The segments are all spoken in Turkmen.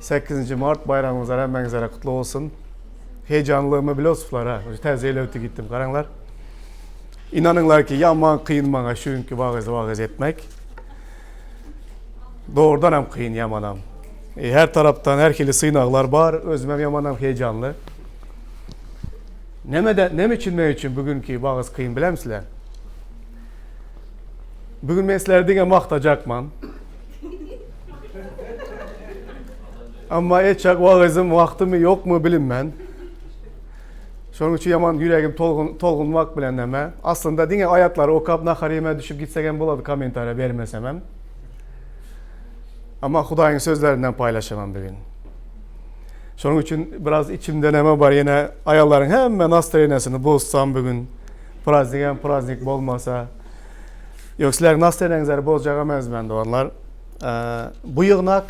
Sekizinji mart baýramyňyzlar hemmäňizlere gutly bolsun. Heýjanlygymy bilosflar ha. Täze ýyl ötdi gitdim garaňlar. Inanyňlar ki ýaman kyn maňa şu günki wagyzy wagyz etmek. Dogrudan hem kyn ýamanam. E, her tarapdan her hili synaglar bar. Özüm hem ýamanam heýjanly. Nemede, neme üçin men üçin bugünkü wagyz kyn bilemsizler? Bugün men sizleri diňe magtajakman. Amma etjek wagyzym wagtymy ýokmy bilinmän. Şonuň üçin ýaman ýüregim tolgun, tolgunmak bilen näme. Aslynda diňe aýatlary okap nahar ýemä düşüp gitsek hem bolady kommentariýa bermesem hem. Amma Hudaýyň sözlerinden paýlaşamam bugün. Şonuň üçin biraz içimde näme bar ýene aýallaryň hemme nastroýeniýasyny bozsam bugün. Praznik hem praznik bolmasa. Ýok, sizleriň nastroýeniýaňyzlary bozjak emez men doganlar. Bu ýygnak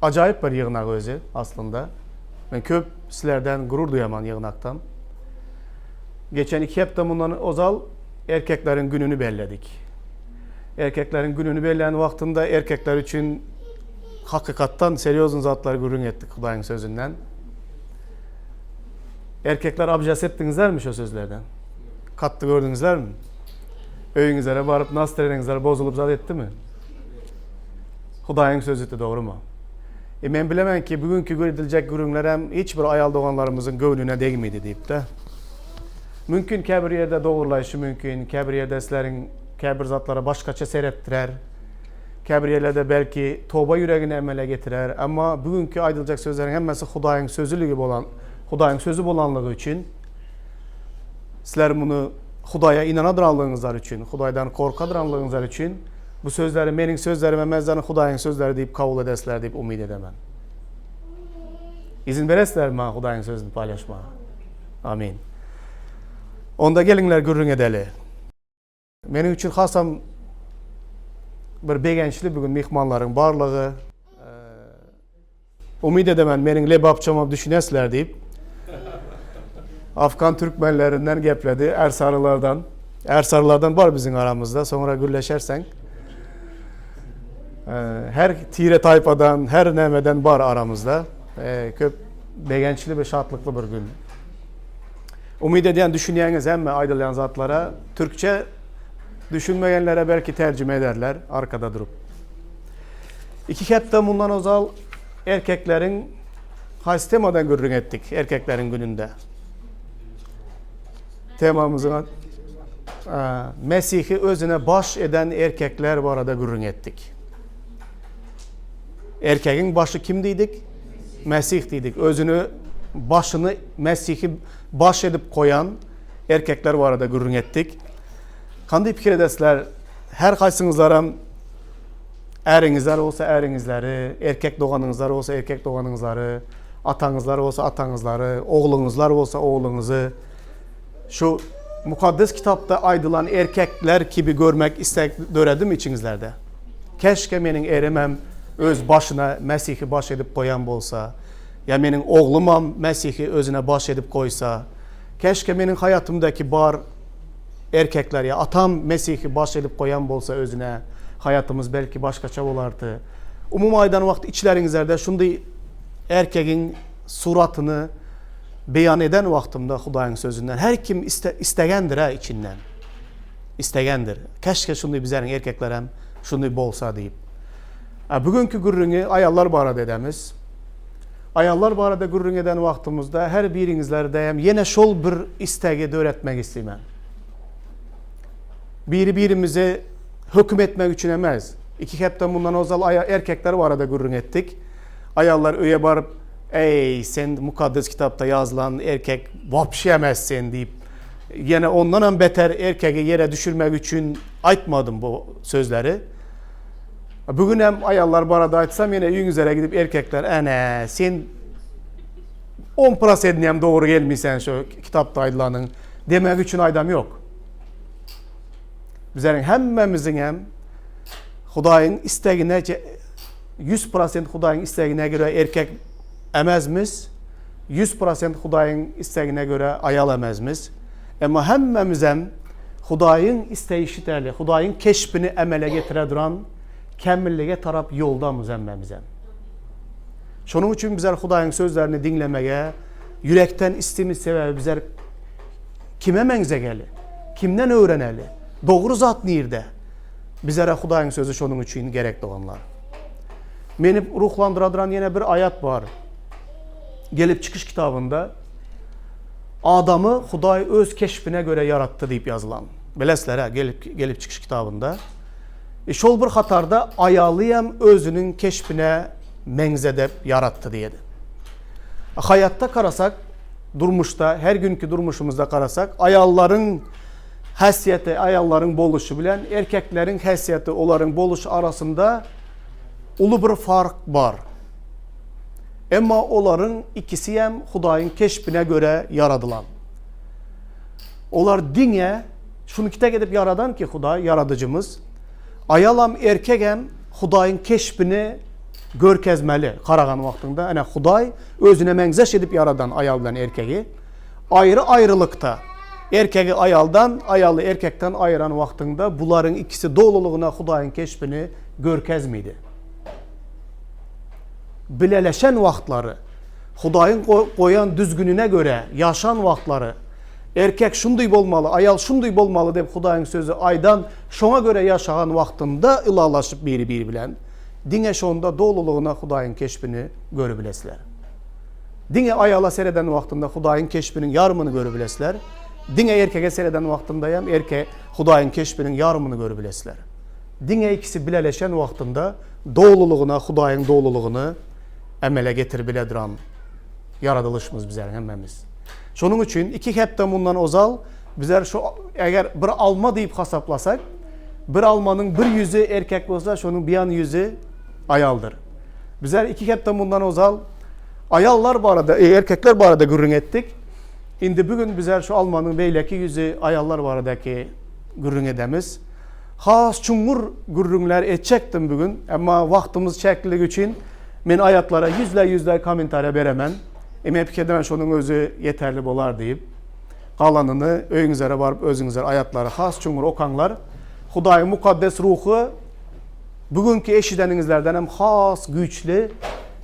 ajaýyp bir ýygnak özi aslynda. Men köp sizlerden gurur duýaman ýygnakdan. Geçen iki hepde mundan ozal erkekleriň gününi belledik. Erkekleriň gününi bellän wagtynda erkekler üçin hakykatdan serýozny zatlar gürrüň etdik Hudaýyň sözünden. Erkekler abjas etdiňizlermi şo sözlerden? Katdy gördüňizlermi? Öýüňizlere baryp nastreniňizler bozulyp zat etdimi? Hudaýyň sözüdi dogrymy? E men bilemen ki bugünkü ediljek gürrüňler hem hiç bir aýal doganlarymyzyň göwnüne degmedi diýip-de. Mümkin käbir ýerde dogurlaýşy mümkin, käbir ýerde sizleriň käbir zatlara başgaça seretdirer. Käbir ýerlerde belki toba ýüregini emele getirer. Emma bugünkü aýdyljak sözleriň hemmesi Hudaýyň sözüligi bolan, Hudaýyň sözi bolanlygy üçin sizler muny Hudaýa ynanadranlygyňyzlar üçin, Hudaýdan korkadranlygyňyzlar üçin bu sözleri meniň sözlerim emezden Hudaýyň sözleri diýip kabul edersizler diýip umyt edemen. Izin beresizlermi maňa Hudaýyň sözüni paýlaşmaga? Amin. Onda geliňler gürrüň edeli. Meniň üçin hasam bir begençli bugün myhmanlaryň barlygy. Umyt edemen meniň lebapçama düşünesizler diýip. Afgan türkmenlerinden gepledi, Ärsarylardan. Ärsarylardan bar biziň aramyzda, soňra gürleşerseň. Her tire taýpadan, her nämeden bar aramyzda. Köp begençli we şatlykly bir gün. Umyt edýän düşünýäňiz hemme aýdylýan zatlara. Türkçe düşünmeýänlere belki terjime ederler arkada durup. Iki hepde mundan ozal erkekleriň haýsy temadan gürrüň etdik erkekleriň gününde? Temamyzyň Mesihi özüne baş eden erkekler barada gürrüň etdik. Erkegiň başy kim diýdik? Mesih diýdik. Özüni başyny Mesihi baş edip goýan erkekler barada gürrüň etdik. Kandy pikir edesizler? Her haýsyňyzlaram äriňizler bolsa äriňizleri, erkek doganyňyzlar bolsa erkek doganyňyzlary, ataňyzlar bolsa ataňyzlary, ogluňyzlar bolsa ogluňyzy şu mukaddes kitapda aýdylan erkekler kibi görmek istek döredimi içiňizlerde? Keşke meniň erimem öz başyna Mesihi baş edip goýan bolsa, ýa meniň oglumam Mesihi özüne baş edip goýsa, keşke meniň haýatymdaky bar erkekler ýa atam Mesihi baş edip goýan bolsa özüne, haýatymyz belki başgaça bolardy. Umumy aýdan wagt içleriňizlerde şundy erkegiň suratyny beýan eden wagtymda Hudaýyň sözünden her kim iste, istegendir-ä içinden. Istegendir. Keşke şundy bizleriň erkeklerem şundy bolsa diýip. A bugünkü gürrüňi aýallar barada edemiz. Aýallar barada gürrüň eden wagtymyzda her biriňizlerde hem ýene şol bir istegi döretmek isteýmen. Biri-birimizi höküm etmek üçin emez. Iki hepde mundan ozal aýa erkekler barada gürrüň etdik. Aýallar öýe baryp, Eý, sen mukaddes kitapda ýazylan erkek wapşe emes sen diýip, ýene ondanam beter erkegi ýere düşürmek üçin aýtmadym bu sözleri. Bu gün hem aýallar barada aýtsam ýene öýüňizlere gidip erkekler ene sen 10 prosentini hem dogry gelmeýsen şu kitapda aýdylanyň demek üçin aýdam ýok. Bizleriň hemmämiziň hem Hudaýyň istegine 100% Hudaýyň istegine görä erkek emezmiz, 100% Hudaýyň istegine görä aýal emezmiz. Emma hemmämizem Hudaýyň isteýşi däli, Hudaýyň keşbini emele getire duran kämillige tarap ýoldamyz hemmämizem. Şonuň üçin bizler Hudaýyň sözlerini diňlemege ýürekden istimiz sebäbi bizler kime meňzegeli? Kimden öwreneli? Dogry zat nirde? Bizlere Hudaýyň sözi şonuň üçin gerek doganlar. Meni ruhlandyradyran ýene bir aýat bar. Gelip çykyş kitabynda Adamy Hudaý öz keşbine göre ýaratdy diýip ýazylan. Bilesizler-ä, gelip gelip çykyş kitabynda. E, şol bir hatarda aýaly hem özüniň keşbine meňzedip ýaratdy diýedi. Haýatda garasak, durmuşda, her günki durmuşymyzda garasak, aýallaryň häsiýeti, aýallaryň boluşy bilen erkekleriň häsiýeti, olaryň boluşy arasynda uly bir fark bar. Emma olaryň ikisi hem Hudaýyň keşbine görä ýaradylan. Olar diňe şuny kitek edip ýaradan ki Hudaý ýaradyjymyz aýalam erkegem Hudaýyň keşbini görkezmeli garagan wagtyňda ene Hudaý özüne meňzeş edip ýaradan aýal bilen erkegi aýry aýrylykda erkegi aýaldan aýaly erkekden aýyran wagtyňda bularyň ikisi dolulygyna Hudaýyň keşbini görkezmidi. Bileleşen wagtlary Hudaýyň goýan düzgünine görä ýaşan wagtlary Erkek şundy bolmaly, aýal şundy bolmaly diýip Hudaýyň sözi aýdan, şoňa görä ýaşagan wagtynda ylalaşyp biri-biri bilen, diňe şonda dolulygyna Hudaýyň keşbini görübilesler. Diňe aýala sereden wagtynda Hudaýyň keşbiniň ýarymyny görübilesler, diňe erkege sereden wagtynda hem erke Hudaýyň keşbiniň ýarymyny görübilesler. Diňe ikisi bileleşen wagtynda dolulygyna Hudaýyň dolulygyny emele getiribileduran ýaradylyşmyz bizleriň hemmämiz. Şonuň üçin iki hepde mundan ozal bizler şu eger bir alma diýip hasaplasak, bir almanyň bir ýüzi erkek bolsa, şonuň bir ýan ýüzi aýaldyr. Bizler iki hepde mundan ozal aýallar barada, e, erkekler barada gürrüň etdik. Indi bugün bizler şu almanyň beýleki ýüzi aýallar baradaky gürrüň edemiz. Has çuňňur gürrüňler etjekdim bugün, emma wagtymyz çäkliligi üçin men aýatlara ýüzle-ýüzle kommentariýa beremen. Emma pikir edemän şonuň özi ýeterli bolar diýip. Galanyny öýüňizlere baryp özüňizler aýatlary has çuňňur okaňlar. Hudaýyň mukaddes ruhy bu günki eşideniňizlerden hem has güýçli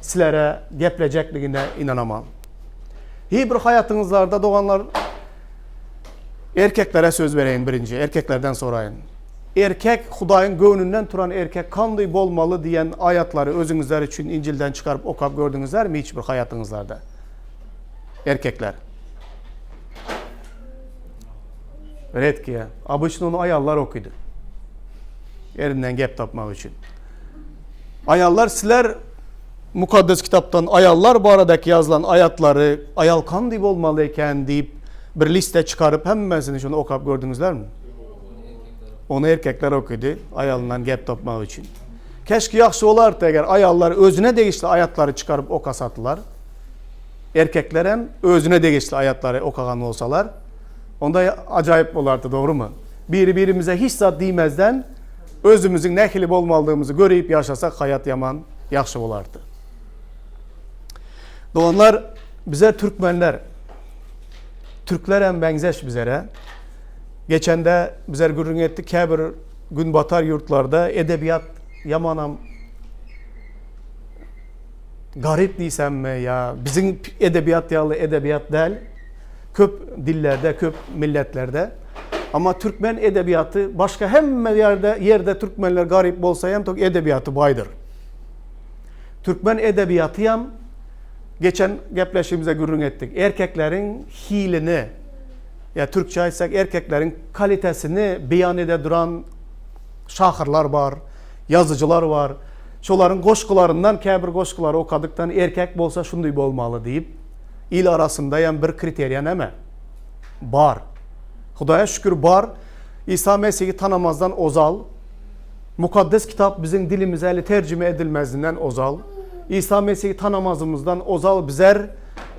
sizlere geplejekligine ynanaman. Hiý bir haýatyňyzlarda doganlar erkeklere söz bereýin birinji erkeklerden soraýyn. Erkek Hudaýyň göwnünden turan erkek kandy bolmaly diýen aýatlary özüňizler üçin Injilden çykaryp okap gördüňizlermi hiç bir haýatyňyzlarda? Erkekler. Redkiýa. Obyçno ony aýallar okydy. Erinden gep tapmak üçin. Aýallar sizler Mukaddes kitapdan aýallar baradaky ýazylan aýatlary aýal kandy bolmaly eken diýip bir liste çykaryp hemmesini şony okap gördüňizlermi? Ony erkekler okydy, aýalyndan gep tapmak üçin. Keşki ýagşy bolardy eger aýallar özüne degişli aýatlary çykaryp okasadylar. Erkekler hem özüne degişli aýatlary okagan bolsalar, onda ajaýyp bolardy, dogrumy? Biri-birimize hiç zat diýmezden özümiziň nähili bolmalydygymyzy görüp ýaşasak haýat ýaman ýagşy bolardy. Doganlar, bize türkmenler, türkler hem meňzeş bizere. Geçende bizler gürrüň etdik, käbir günbatar ýurtlarda edebiýat ýamanam garyp diýsemmi ýa biziň edebiýat ýaly edebiýat däl. Köp dillerde, köp milletlerde. Amma türkmen edebiýaty başga hemme ýerde, ýerde türkmenler garyp bolsa hem tok edebiýaty baýdyr. Türkmen edebiýaty hem geçen gepleşigimizde gürrüň etdik. Erkekleriň hilini ýa türkçe aýtsak erkekleriň kalitesini beýan ede duran şahyrlar bar, ýazyjylar bar. Şolaryň goşgularyndan käbir goşgulary okadykdan erkek bolsa şunday bolmaly diýip il arasynda hem bir kriteriýa näme? Bar. Hudaýa şükür bar. Isa Mesihi tanamazdan ozal Mukaddes kitap biziň dilimize eli terjime edilmezinden ozal Isa Mesihi tanamazymyzdan ozal bizer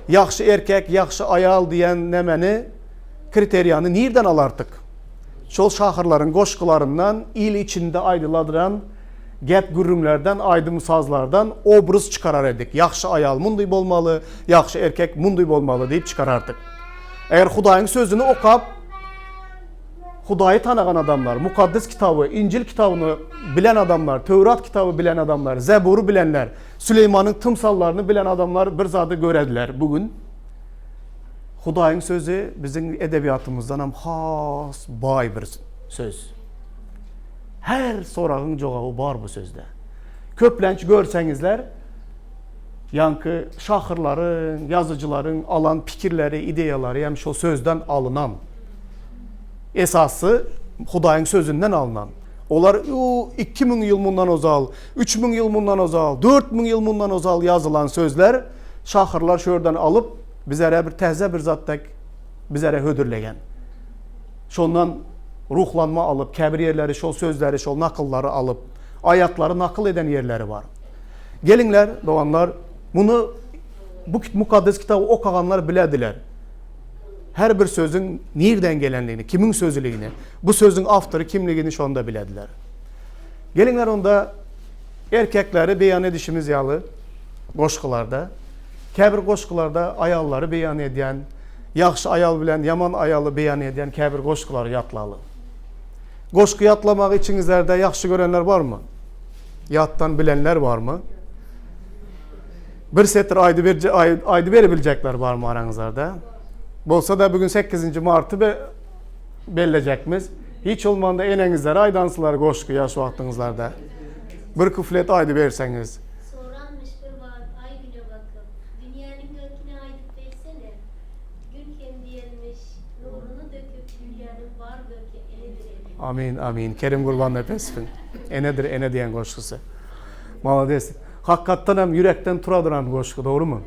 Ýagşy erkek, ýagşy aýal diýen nemeni, kriteriýany nirden alardyk? Şol şahyrlaryň goşgularyndan, il içinde aýdyladran gep-gürrüňlerden, aýdym-sazlardan obraz çykarar edik. Ýagşy aýal mundy bolmaly, ýagşy erkek mundy bolmaly diýip çykarardyk. Eger Hudaýyň sözüni okap, Hudaýy tanagan adamlar, Mukaddes Kitaby, Injil kitabyny bilen adamlar, Töwrat kitaby bilen adamlar, Zebury bilenler, Süleýmanyň tymsallaryny bilen adamlar bir zady görediler bu gün. Hudaýyň sözi biziň edebiýatymyzdan hem has baý bir söz. Her soragyň jogaby bar bu sözde. Köplenç görseňizler, ýaňky şahyrlaryň, ýazyjylaryň alan pikirleri, ideýalary hem şol sözden alynan. Esasy Hudaýyň sözünden alnan. Olar 2000 ýyl mundan ozal, 3000 ýyl mundan ozal, 4000 ýyl mundan ozal ýazylan sözler şahyrlar şu ýerden alyp, bizere bir täze bir zat dek bizere hödürlegen. Şondan ruhlanma alyp, käbir ýerleri şol sözleri, şol nakyllary alyp, aýatlary nakyl eden ýerleri bar. Geliňler, doganlar, muny bu mukaddes kitaby okaganlar bilediler. Her bir sözüň nirden gelenligini, kimiň sözüligini, bu sözüň awtory kimligini şonda bilediler. Geliňler onda erkekleri beýan edişimiz ýaly goşgularda, käbir goşgularda aýallary beýan edýän, ýagşy aýal bilen ýaman aýaly beýan edýän käbir goşgulary ýatlaly. Goşgy ýatlamagy içiňizlerde ýagşy görenler barmy? Ýatdan bilenler barmy? Bir setir aýdyberibiljekler barmy araňyzlarda? Bolsa-da bugün sekizinji marty bellejekmiz. Hiç bolmanda eneňizlere aýdansylar goşgy ýaş wagtyňyzlarda. Bir kuflet aýdyberseňiz. Soranmyş bir wagt Aý-Güne bakyp, Dünýäniň görküni aýdyp bersene. Gün hem diýenmiş, Nuruny döküp dünýäniň bar görki enedir ene. Amin amin Kerim Gurbannepesowyň Enedir ene diýen goşgusy. Malades. Hakykatdan hem ýürekden turadyran goşgy dogrymy?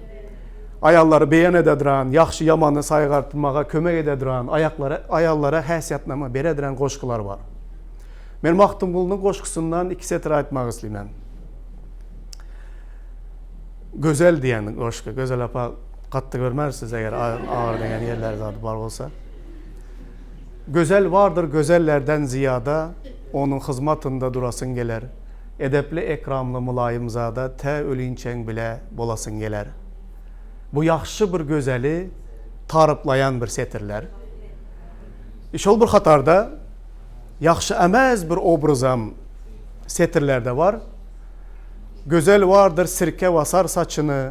Aýallary beýan ededyran, ýagşy ýamany saýgartmaga kömek ededyran, aýaklara aýallara häsiýetnama beredyran goşgular bar. Men Magtymgulynyň goşgusyndan iki setir aýtmak isleýmen. Gözel diýen goşgy. Gözel apa gatdy görmersiz eger agyr degen ýerleri zady bar bolsa. Gözel bardyr gözellerden zyýada, Onuň hyzmatynda durasyň geler. Edepli ekramly mylaýymzada tä ölinçäň bile bolasyň geler. Bu ýagşy bir gözeli taryplaýan bir setirler. Şol bir hatarda ýagşy emez bir obrazam setirlerde bar. Gözel bardyr sirke basar saçyny,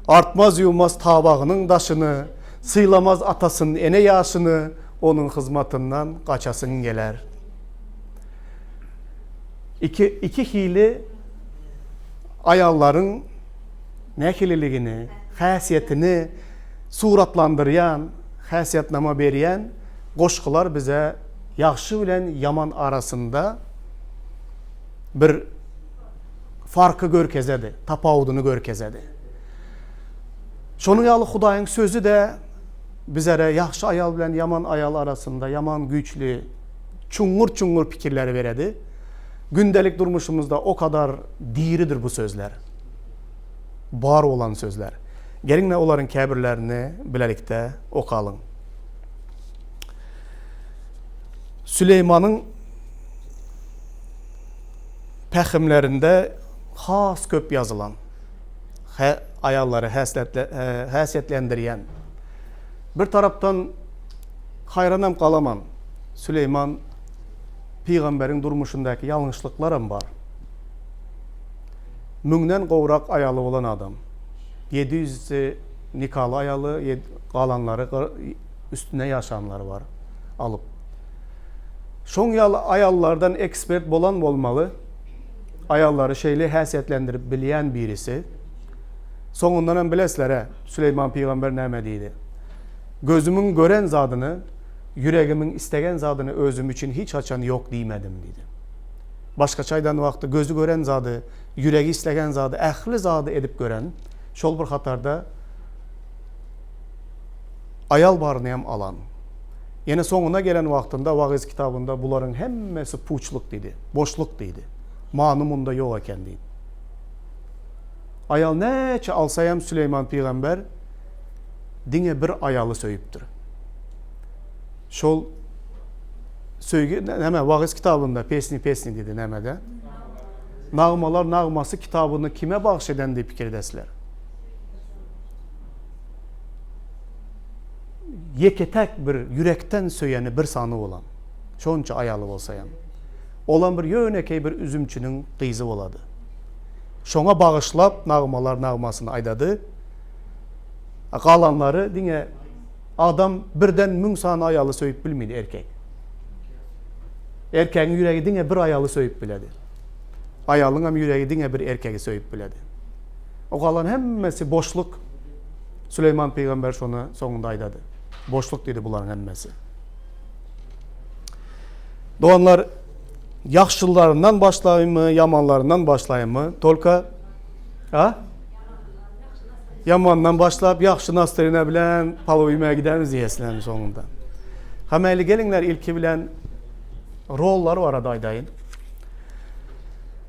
Artmaz ýuwmaz tabagynyň daşyny, Sylamaz atasyn ene ýaşyny, Onuň hyzmatyndan gaçasyň geler. Iki, iki hili aýallaryň nähililigini, häsiýetini suratlandyrýan, häsiýetnama berýän goşgular bize ýagşy bilen ýaman arasynda bir farky görkezedi, tapawudyny görkezedi. Şonuň ýaly Hudaýyň sözi-de bizere ýagşy aýal bilen ýaman aýal arasynda ýaman güýçli çuňňur-çuňňur pikirleri beredi. Gündelik durmuşymyzda o kadar diridir bu sözler. Bar bolan sözler. Geliňle olaryň käbirlerini bilelikde okalyň. Süleýmanyň pähimlerinde has köp ýazylan, aýallary häsiýetlendirýän. Bir tarapdan haýranam galaman, Süleýman pygamberiň durmuşyndaky ýalňyşlyklaram bar. Müňden gowrak aýaly bolan adam. Ýedi ýüzüsi nikaly aýaly, galanlary üstüne ýaşanlary bar alyp. Şoň ýaly aýallardan ekspert bolan bolmaly. Aýallary şeýle häsiýetlendirip bilýän birisi. Soňundanam bilesler-ä, Süleýman pygamber näme diýdi? Gözümiň gören zadyny, ýüregimiň islegen zadyny özüm üçin hiç haçan ýok diýmedim diýdi. Başgaça aýdan wagty gözi gören zady, ýüregi islegen zady, ähli zady edip gören, şol bir hatarda aýal baryny hem alan. Ýene soňuna gelen wagtynda Wagyz kitabynda bularyň hemmesi puçluk diýdi, boşluk diýdi. Many munda ýok eken diýdi. Aýal näçe alsa hem Süleýman pygamber diňe bir aýaly söýüpdir. Şol söýgi näme Wagyz kitabynda Pesni pesni diýdi nämede? Nagmalar nagmasy kitabyny kime bagyş eden diýip pikir edesizler? Ýeke-täk bir ýürekden söýeni bir sany bolan. Şonça aýaly bolsaýam. Olam bir ýönekeý bir üzümçiniň gyzy bolady. Şoňa bagyşlap nagmalar nagmasyny aýdady. Galanlary diňe adam birden müň sany aýaly söýüp bilmedi erkek. Erkegiň ýüregi diňe bir aýaly söýüp biledi. Aýalyňam ýüregi diňe bir erkegi söýüp biledi. O galan hemmesi boşluk. Süleýman pygamber şony soňunda aýdady. Boşluk diýdi bularyň hemmesi. Doganlar, ýagşylaryndan başlaýynmy, ýamanlaryndan başlaýynmy? Tolka ha? Ýamandan başlap, ýagşy nastrena bilen palow iýmäge gidermiz diýesizlermi soňunda. Hamaýly geliňler ilki bilen rollar barada aýdaýyn.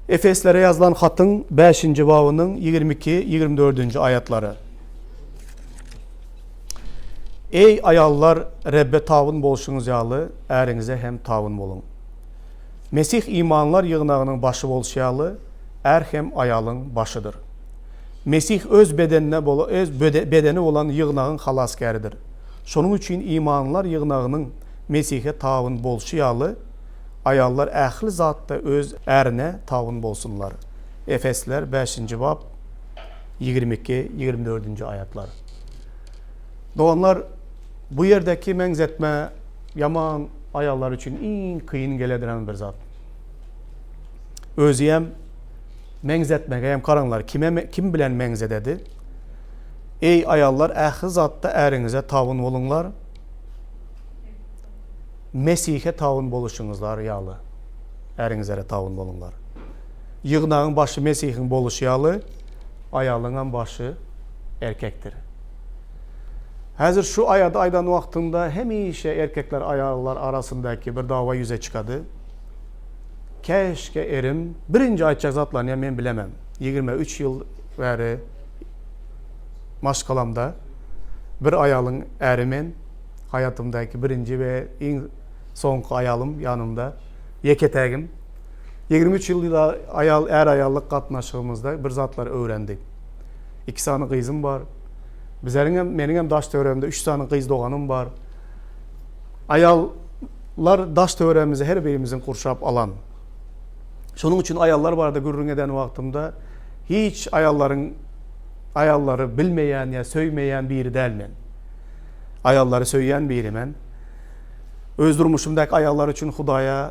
Efeslere ýazylan hatyň 5-nji babynyň 22-24-nji aýatlary. Eý, aýallar, Rebbe tabyn bolşuňyz ýaly, äriňize hem tabyn boluň. Mesih imanlylar ýygnagynyň başy bolşy ýaly, är hem aýalyň başydyr. Mesih öz bedenine öz bedeni bolan ýygnagyň halasgäridir. Şonuň üçin imanlylar ýygnagynyň Mesihe tabyn bolşy ýaly, aýallar ähli zatda öz ärine tabyn bolsunlar. Efesliler bäşinji bap, 22, 24-nji aýatlar. Doganlar, bu ýerdäki meňzetme ýaman aýallar üçin iň kyn gelediren bir zat. Özüem meňzetmege hem garaňlar, kime kim bilen meňzededi? Eý aýallar, ähli zatda äriňize tabyn boluňlar. Mesihe tabyn boluşyňyzlar ýaly, äriňizere tabyn boluňlar. Ýygnagyň başy Mesihiň boluşy ýaly, aýalyňam başy erkekdir. Häzir şu aýady aýdan wagtyňda hemişe erkekler aýallar arasyndaky bir dawa ýüze çykady. Käşge erim birinji aýtjak zatlaryny men bilemem. 23 ýyl bäri maşgalamda bir aýalyň äri men. Haýatymdaky birinji we iň soňky aýalym ýanymda. Ýeke-tägim. 23 ýyl aýal är-aýallyk gatnaşygymyzda bir zatlar öwrendik. Iki sany gyzym bar. Bizleriňem, meniňem daş-töweregimde üç sany gyz doganym bar. Aýallar daş-töweregimizi her birimiziň gurşap alan. Şonuň üçin aýallar barada gürrüň eden wagtymda hiç aýallaryň aýallary bilmeýän ýa söýmeýän biri däl men. Aýallary söýýän biri men. Öz durmuşymdaky aýallar üçin Hudaýa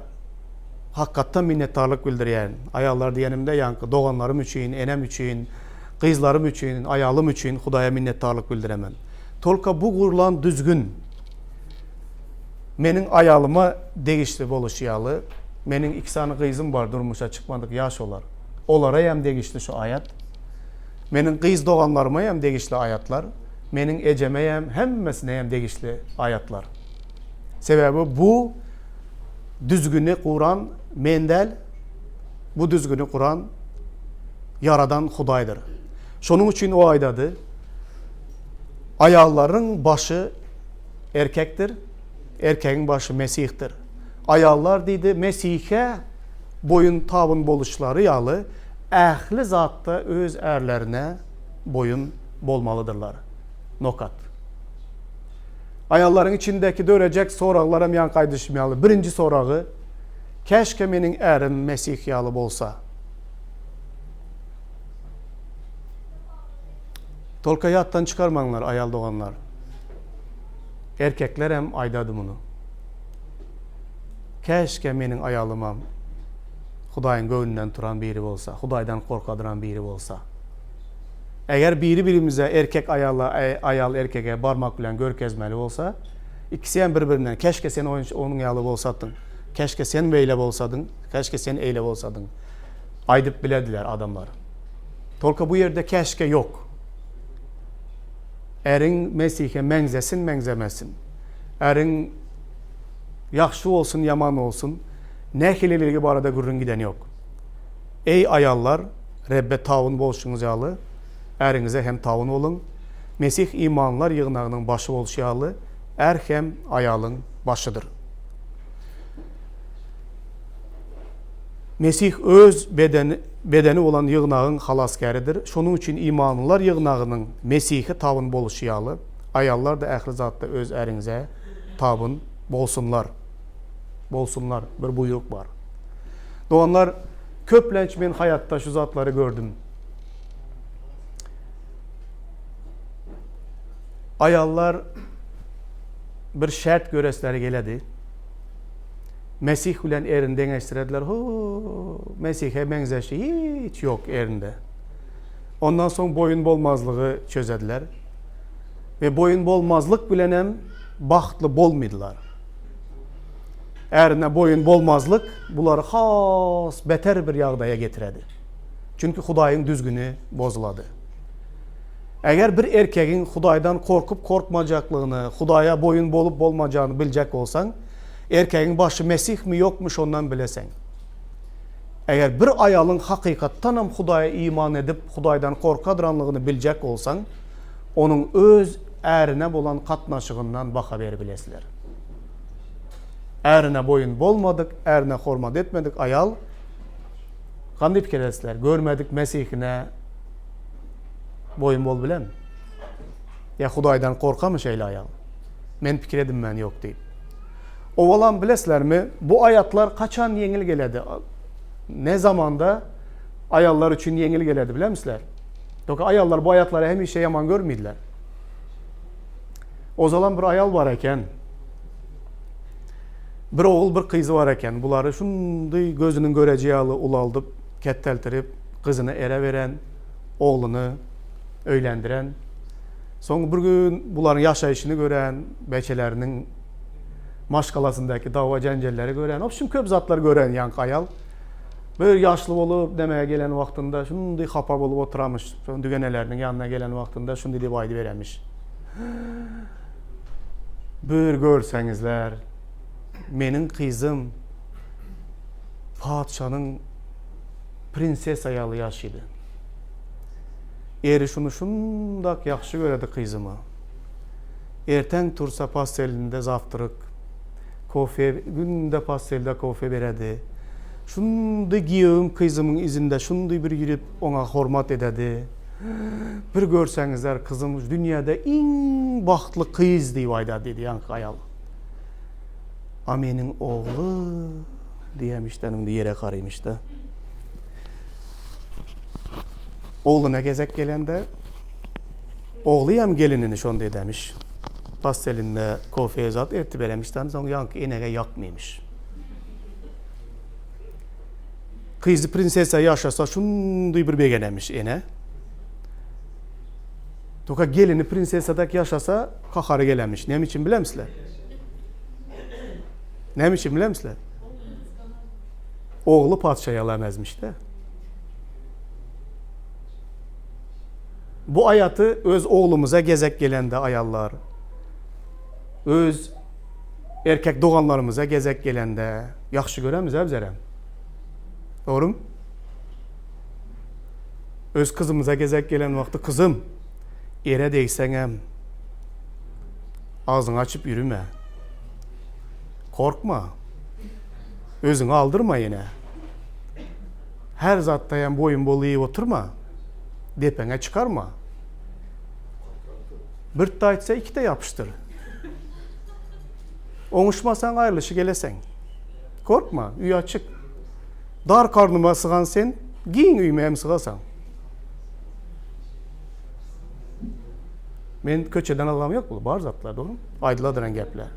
hakykatdan minnetdarlyk bildirýän. Aýallar diýenimde ýaňky doganlarym üçin, enem üçin, gyzlarym üçin, aýalym üçin Hudaýa minnetdarlyk bildiremen. Tolka bu gurlan düzgün meniň aýalyma degişli boluşy ýaly, meniň iki sany gyzym bar durmuşa çykmadyk ýaş olar. Olara hem degişli şu aýat. Meniň gyz doganlaryma hem degişli aýatlar. Meniň ejeme hem hemmesine hem degişli aýatlar. Sebäbi bu düzgüni guran men däl, bu düzgüni guran Ýaradan Hudaýdyr. Şonuň üçin o aýdady, Aýallaryň başy erkekdir, erkegiň başy Mesihdir. Aýallar diýdi, Mesihe boýun tabyn boluşlary ýaly, ähli zatda öz ärlerine boýun bolmalydyrlar. Nokat. Aýallaryň içindäki dörejek soraglaram ýaňky aýdyşym ýaly, birinji soragy, Käşke meniň ärim Mesih ýaly bolsa. Tolka ýatdan çykarmaňlar, aýal doganlar. Erkeklerem aýdady muny. Käşke meniň aýalymam Hudaýyň göwnünden turan biri bolsa, Hudaýdan gorkadyran biri bolsa. Eger biri-birimize erkek aýala, aýal erkege barmak bilen görkezmeli bolsa, ikisi hem bir-birinden, Käşke sen onuň ýaly bolsadyň, käşke sen beýle bolsadyň, käşke sen eýle bolsadyň aýdyp bilediler adamlar. Tolka bu ýerde käşke ýok. Äriň Mesihe meňzesin, meňzemesin. Äriň ýagşy bolsun, ýaman bolsun, nähililigi barada gürrüň giden ýok. Eý, aýallar, Rebbe tabyn bolşuňyz ýaly, äriňize hem tabyn boluň. Mesih imanlylar ýygnagynyň başy bolşy ýaly, är hem aýalyň başydyr. Mesih öz bedeni, bedeni bolan ýygnagyň halasgäridir. Şonuň üçin imanlylar ýygnagynyň Mesihe tabyn boluşy ýaly, aýallar-da ähli zatda öz äriňize tabyn bolsunlar. Bolsunlar, bir buýruk bar. Doganlar, köplenç men haýatda şu zatlary gördüm. Aýallar bir şert göresleri geledi. Mesih bilen erini deňeşdirediler. Ho, Mesihe meňzeşi hiç ýok erinde. Ondan soň boýun bolmazlygy çözediler. We boýun bolmazlyk bilenem bagtly bolmydylar. Ärine boýun bolmazlyk bulary has beter bir ýagdaýa getiredi. Çünki Hudaýyň düzgüni bozulady. Eger bir erkegiň Hudaýdan gorkup gorkmajaklygyny, Hudaýa boýun bolup bolmajagyny biljek bolsaň, erkegiň başy Mesihmi ýokmy şondan bileseň. Eger bir aýalyň hakykatdanam Hudaýa iman edip, Hudaýdan gorkadranlygyny biljek bolsaň, onuň öz ärine bolan gatnaşygyndan baha beribilesiler. Ärine boýun bolmadyk, ärine hormat etmedik aýal gandy pikir edersiler? Görmedik Mesihine boýun bolup bilermi? Ýa Hudaýdan gorkamy şeýle aýal? Men pikir edinmän ýok diýip. Owalam bilesizlermi, bu aýatlar kaçan ýeňil geledi? Ne zamanda aýallar üçin ýeňil geledi bilemisizler? Ýok, aýallar bu aýatlary hemişe ýaman görmeýdiler. Ozalam bir aýal bar eken. Bir ogul, bir gyzy bar eken. Bulary şundy gözüniň göreji ýaly ulaldyp, ketdeltirip, gyzyny ere beren, ogluny öýlendiren. Soň bir gün bularyň ýaşaýşyny gören, beçeleriniň maşgalasyndaky dawa-jenjelleri gören, obşim köp zatlar gören ýaňky aýal. Bir ýaşly bolup demege gelen wagtynda şundy hapa bolup oturamyş. Soň dügeneleriniň ýanyna gelen wagtynda şundy diýip aýdyberemiş. Bir görseňizler, meniň gyzym patyşanyň prinsesa ýaly ýaşydy. Eri şuny şundak ýagşy göredi gyzymy. Erteň tursa pastelinde zawtryk, kofe, günde pastelde kofe beredi. Şundy giýewim kyzymyň izinde şundy bir ýürip oňa hormat ededi. Bir görseňizler kyzym dünýäde iň bagtly kyz diýip aýdar diýdi ýaňky aýal. A meniň ogly diýemişden indi ýere garymyşda. Ogluna gezek gelende ogly hem gelinini şonda edemiş. Pastelinde kofe zat ertip beremişden soň ýaňky enege ýakmyýmyş. Gyzy prinsesa ýaşasa şundy bir begenemiş ene. Toka gelini prinsesadak ýaşasa kahary gelemiş. Näme üçin bilemsizler? Näme üçin bilemsizler? Ogly patyşa ýalamezmiş-de. Bu aýaty öz oglumyza gezek gelende aýallar, öz erkek doganlarymyza gezek gelende ýagşy göremiz-ä bizerem. Dogrymy? Öz kyzymyza gezek gelen wagty kyzym, ere degseňem agzyňy açyp ýürüme. Korkma. Özüňi aldyrma ýene. Her zatdaýam boýun bol iýip oturma. Depeňe çykarma. Birtde aýtsa ikide ýapyşdyr. Oňuşmasaň aýrylyşy geleseň. Korkma, öý açyk. Dar karnyma sygan sen, giň öýüme hem sygasaň. Men köçeden algam ýok bu, bar zatlar, dogrymy? Aýdyladyran gepler.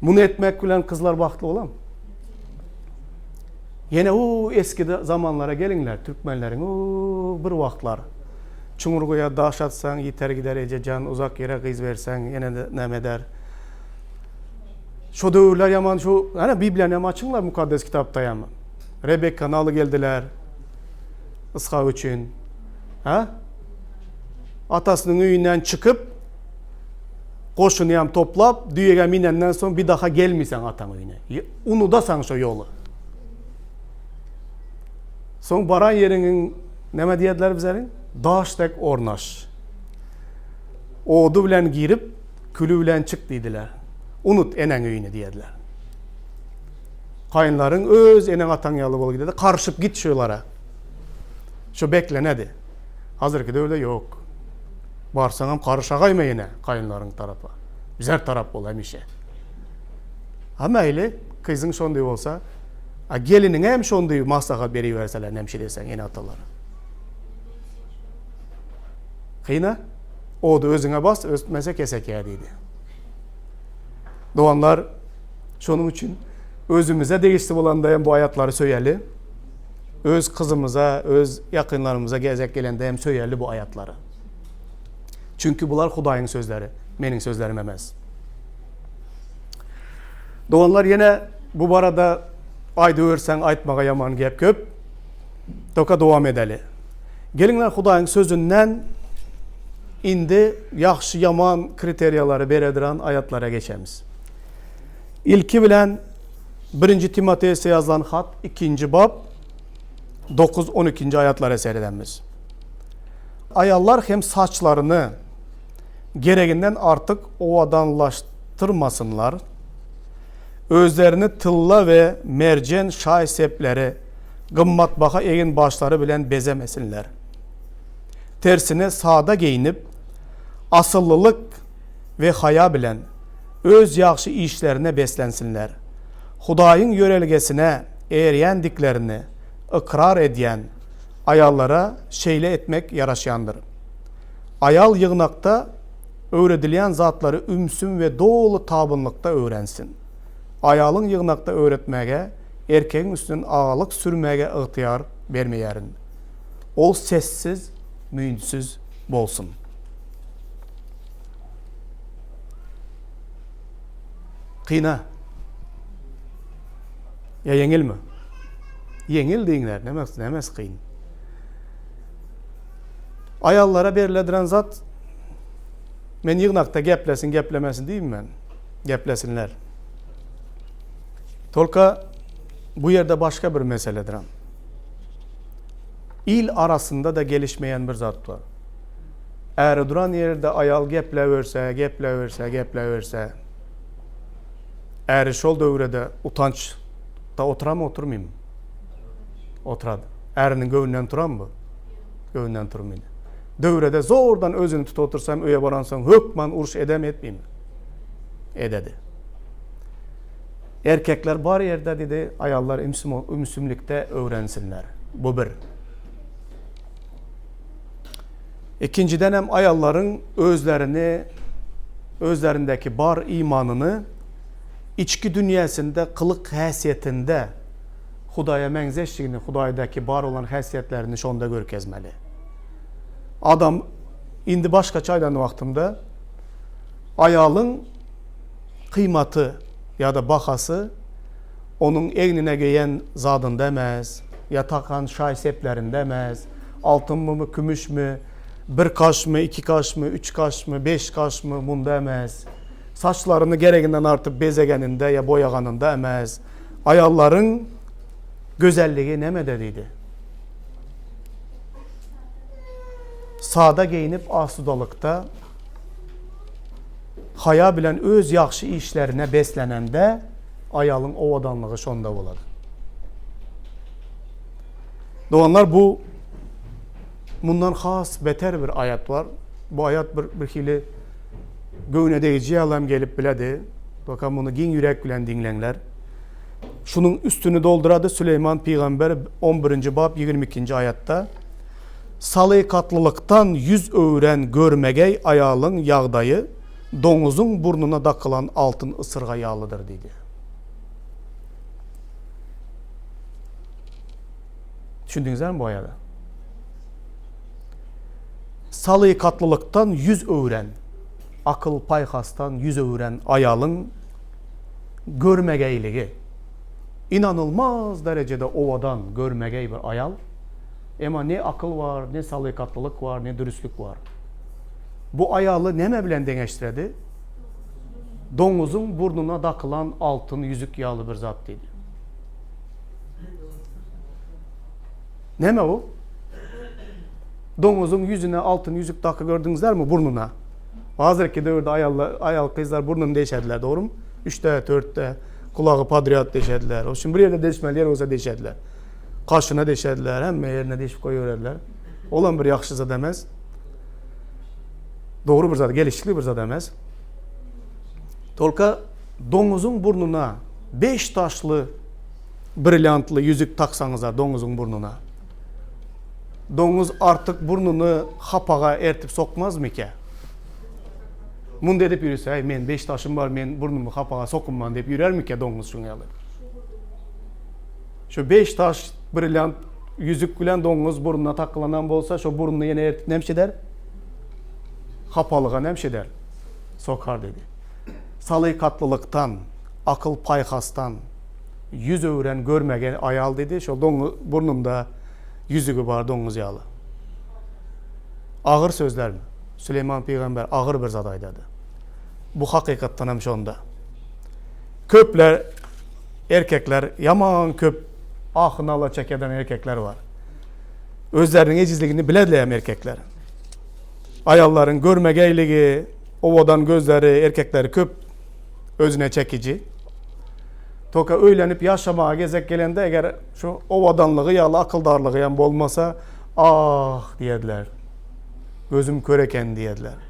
Muny etmek bilen kyzlar bagtly bolam. Ýene o eski zamanlara geliňler, türkmenleriň o bir wagtlar. Çuňur guýa daş atsaň, ýiter gider ejejan, uzak ýere gyz berseň, ýene-de näme eder. Şo döwürler ýaman şu, ana Bibliýany hem açyňlar mukaddes kitapda ýaman. Rebekkany aly geldiler Yshak üçin. Ha? Atasynyň öýünden çykyp, goşuny hem toplap, düýege minenden soň bir daha gelmeýseň ataň öýüne. Unudasaň şo ýoly. Soň baran ýeriňiň näme diýerdiler bizleriň? Daş dek ornaş. Ody bilen girip, küli bilen çyk diýdiler. Unut eneň öýüni diýerdiler. Kaýynlaryň öz eneň ataň ýaly bolup gidedi. Karyşyp git şolara. Şo beklenedi. Hazirki döwürde ýok. Barsaňam karyşagaýma ýene kaýynlaryň tarapa. Bizer tarap bol hemişe. Ha mäýli, gyzyň şondy bolsa, a geliniňe hem şondy maslahat beriberseler näme şeýleseň ene-atalar. Kyna, ody özüňe bas, ötmese kesekýä diýdi. Doganlar, şonuň üçin özümize degişli bolanda hem bu aýatlary söýeli. Öz kyzymyza, öz ýakynlarymyza gezek gelende hem söýeli bu aýatlary. Çünki bular Hudaýyň sözleri, meniň sözlerim emes. Doganlar ýene bu barada aýdyberseň aýtmaga ýaman gep köp. Toka dowam edeli. Geliňler Hudaýyň sözünden indi ýagşy ýaman kriteriýalary berediran aýatlara geçemiz. Ilki bilen Birinji Timoteýse ýazylan hat ikinji bap 9-12-nji aýatlara seredemiz. Aýallar hem saçlaryny gereginden artyk owadanlaşdyrmasynlar, özlerini tylla we merjen şaý-sepleri, gymmatbaha egin-başlary bilen bezemesinler. Tersine sada geýnip, asyllylyk we haýa bilen öz ýagşy işlerine beslensinler. Hudaýyň ýörelgesine eýerýändiklerini ykrar edýän aýallara şeýle etmek ýaraşýandyr. Aýal ýygnakda öwredilýän zatlary ümsüm we doly tabynlykda öwrensin. Aýalyň ýygnakda öwretmäge, erkegiň üstünden agalyk sürmäge ygtyýar bermeýärin. Ol sessiz, müýnsüz bolsun. Kyna. Ýa ýeňilmi? Ýeňil diýiňler, nämesi kyn? Aýallara berilediren zat men ýygnakda geplesin geplemesin diýmän geplesinler. Tolka bu ýerde başga bir meseledir. Il arasynda da gelişmeýän bir zat bar. Äri duran ýerde aýal gepläberse, gepläberse, gepläberse. Äri şol döwrede utanç da oturamy oturmymy? Oturady. Äriniň göwnünden turanmy bu? Göwnünden turmaýdy. Döwrede zordan özüni tutup otursam öýe baransoň hökman uruş edemi etmeými? Ededi. Erkekler bar ýerde diýdi, aýallar ümsümlikde öwrensinler. Bu bir. Ikinjiden hem aýallaryň özlerini özlerindäki bar imanyny içki dünýäsinde gylyk häsiýetinde Hudaýa meňzeşdigini, Hudaýdaky bar bolan häsiýetlerini şonda görkezmeli. Adam indi başgaça aýdan wagtymda aýalyň kymaty ýa-da bahasy onuň egnine geýen zadynda emes, ýa takan şaý-seplerinde emes, altynmymy, kümüşmi, bir kaşmy, iki kaşmy, üç kaşmy, beş kaşmy munda emes, saçlaryny gereginden artyp bezegeninde ýa boýaganynda emes, Aýallaryň gözelligi nämede diýdi. Sada geýnip asudalykda, haýa bilen öz ýagşy işlerine beslenende aýalyň owadanlygy şonda bolar. Doganlar bu mundan has beter bir aýat bar. Bu aýat bir bir hili göwne degiji ýalam gelip biledi. Baka muny giň ýürek bilen diňleňler. Şunuň üstüni doldurady Süleýman pygamber on birinji bap 22-nji aýatda. Salykatlylykdan ýüz öwren görmegeý aýalyň ýagdaýy doňuzyň burnuna dakylan altyn ysyrga ýalydyr diýdi. Düşündiňizlermi bu aýada? Salykatlylykdan ýüz öwren, akyl-paýhasdan ýüz öwren aýalyň görmegeýligi. Inanylmaz derejede owadan, görmegeý bir aýal. Emma ne akyl bar, ne salykatlylyk bar, ne dürüstlük bar. Bu aýaly näme bilen deňeşdiredi? Doňuzyň burnuna dakylan altyn ýüzük ýaly bir zat diýdi. Näme bu? Doňuzyň ýüzüne altyn ýüzük daky gördüňizlermi burnuna? Hazirki döwürde aýallar, aýal gyzlar burnuny deşediler, dogrymy? Üçde, dörtde gulagy podrýad deşediler. O üçin bir ýerde deşmeli ýer bolsa deşediler. Gaşyna deşediler, hemme ýerine deşip goýberediler. Olam bir ýagşy zat emes. Dogry bir zat, gelişikli bir zat emes. Tolka. Doňuzyň burnuna beş daşly brilliantly ýüzük taksaňyza doňuzyň burnuna. Doňuz artyk burnuny hapaga ertip sokmazmykä? Munda edip ýürese, äý men beş daşym bar, men burnumy hapaga sokunman diýip ýürermikä doňuz şuň ýaly? Şu beş daş brilliant ýüzük bilen doňuz burnuna takylanan bolsa, şo burnuny ýene ertip näme eder? Hapalyga näme eder? Sokar diýdi. Salykatlylykdan, akyl-paýhasdan ýüz öwren görmegen aýal diýdi, şol doňuz burnunda ýüzügi bar doňuz ýaly. Agyr sözlermi? Süleýman pygamber agyr bir zat aýdady. Bu hakykatdan hem şonda. Köpler erkekler ýaman köp ahy-nala çekeden erkekler bar. Özleriniň ejizligini bilediler hem erkekler. Aýallaryň görmegeýligi, owadan gözleri erkekleri köp özüne çekiji. Toka öýlenip ýaşamaga gezek gelende eger şu owadanlygy ýaly akyldarlygy hem bolmasa, ah diýerdiler. Gözüm kör eken diýerdiler.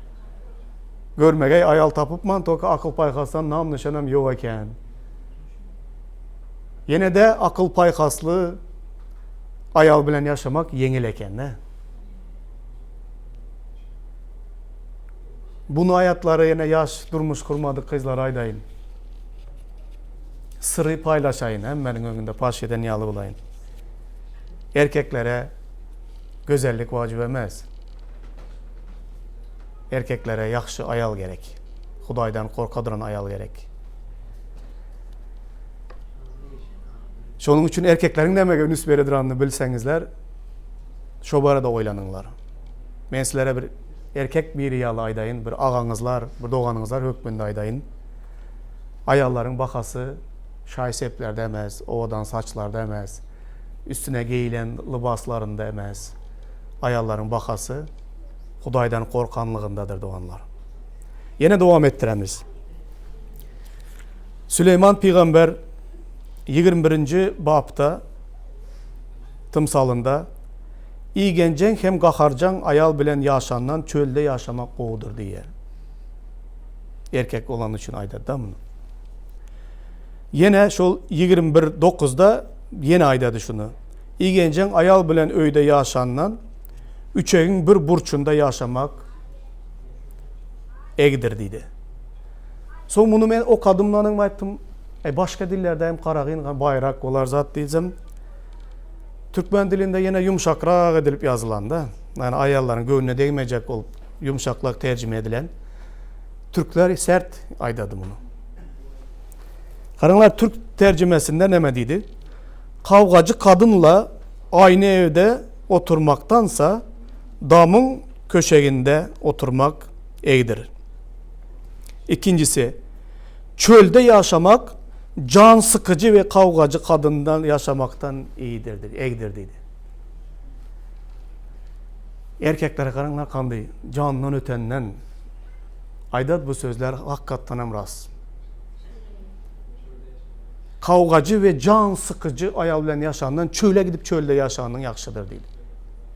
Görmegeý aýal tapypman toka akyl-paýhasdan nam-nyşanam ýok eken. Ýene-de akyl-paýhasly aýal bilen ýaşamak ýeňil eken-dä. Bunu aýatlary ýene ýaş durmuş gurmadyk gyzlara aýdaýyn. Syry paýlaşaýyn, hemmäniň öňünde paş eden ýaly bolaýyn. Erkeklere gözellik wajyp emes. Erkeklere ýagşy aýal gerek. Hudaýdan gorkadyran aýal gerek. Şonuň üçin erkekleriň nämege üns berediranyny bilseňizler, şo barada oýlanyňlar. Men sizlere bir erkek biri ýaly aýdaýyn, bir agaňyzlar, bir doganyňyzlar hökmünde aýdaýyn. Aýallaryň bahasy şaý-seplerde emes, owadan saçlarda emes, üstüne geýilen lybaslarynda emes. Aýallaryň bahasy Hudaýdan gorkanlygyndadyr, doganlar. Ýene dowam etdiremiz. Süleýman pygamber 21-nji bapda tymsalynda Igenjeň hem gaharjaň aýal bilen ýaşandan çölde ýaşamak gowudyr diýýär. Erkek bolany üçin aýdady-da muny. Ýene şol 21 dokuzda ýene aýdady şuny. Igenjeň aýal bilen öýde ýaşandan üçegiň bir burçunda ýaşamak egdir diýdi. Soň muny men okadymdan aýtdym, e başga dillerde hem garagyn baýrak bolar zat diýdim. Türkmen dilinde ýene ýumşakrak edilip ýazylanda, ýagny aýallaryň göwnüne degmejek bolup ýumşaklak terjime edilen. Türkler sert aýdady muny. Garaňlar türk terjimesinde näme diýdi? Kawgajy kadynla aýny evde oturmakdansa damyň köşeginde oturmak egdir. Ikinjisi, çölde ýaşamak jan sykyjy we kawgajy kadyndan ýaşamakdan iýidir, egdir diýdi. Erkeklere garaňlar kandy jandan ötenden aýdar bu sözler hakykatdan hem ras. Kawgajy we jan sykyjy aýal bilen ýaşandan çöle gidip çölde ýaşanyň ýagşydyr diýdi.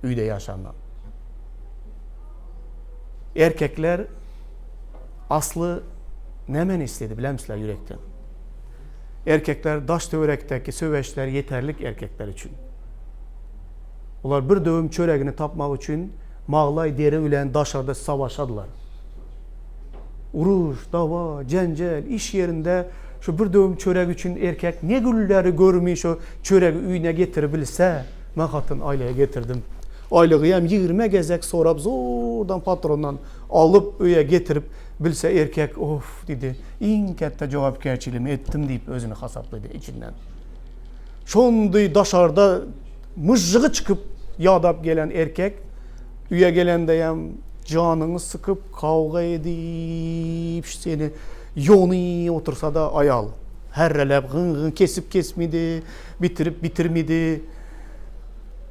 Öýde ýaşandan. Erkekler asly nämeni isledi bilemsizler ýürekden. Erkekler daş töwerekdäki söweşler ýeterlik erkekler üçin. Olar bir döwüm çöregini tapmak üçin maglaý deri bilen daşarda savaşadylar. Uruş, dawa, jenjel, iş ýerinde şu bir döwüm çörek üçin erkek ne günleri görmi şu çöregi öýüne getiribilse, men hatyn aýlyga getirdim. Aýlygy hem 20 gezek sorap zordan patrondan alyp öýe getirip bilse erkek of diýdi. Iň kätde jogapkärçiligimi etdim diýip özüni hasaplady içinden. Şondy daşarda myžžygy çykyp ýadap gelen erkek öýe gelende hem janyňy sykyp kawga edip seni ýony otursa-da aýal herreläp gyň-gyň kesip kesmidi, bitirip bitirmidi.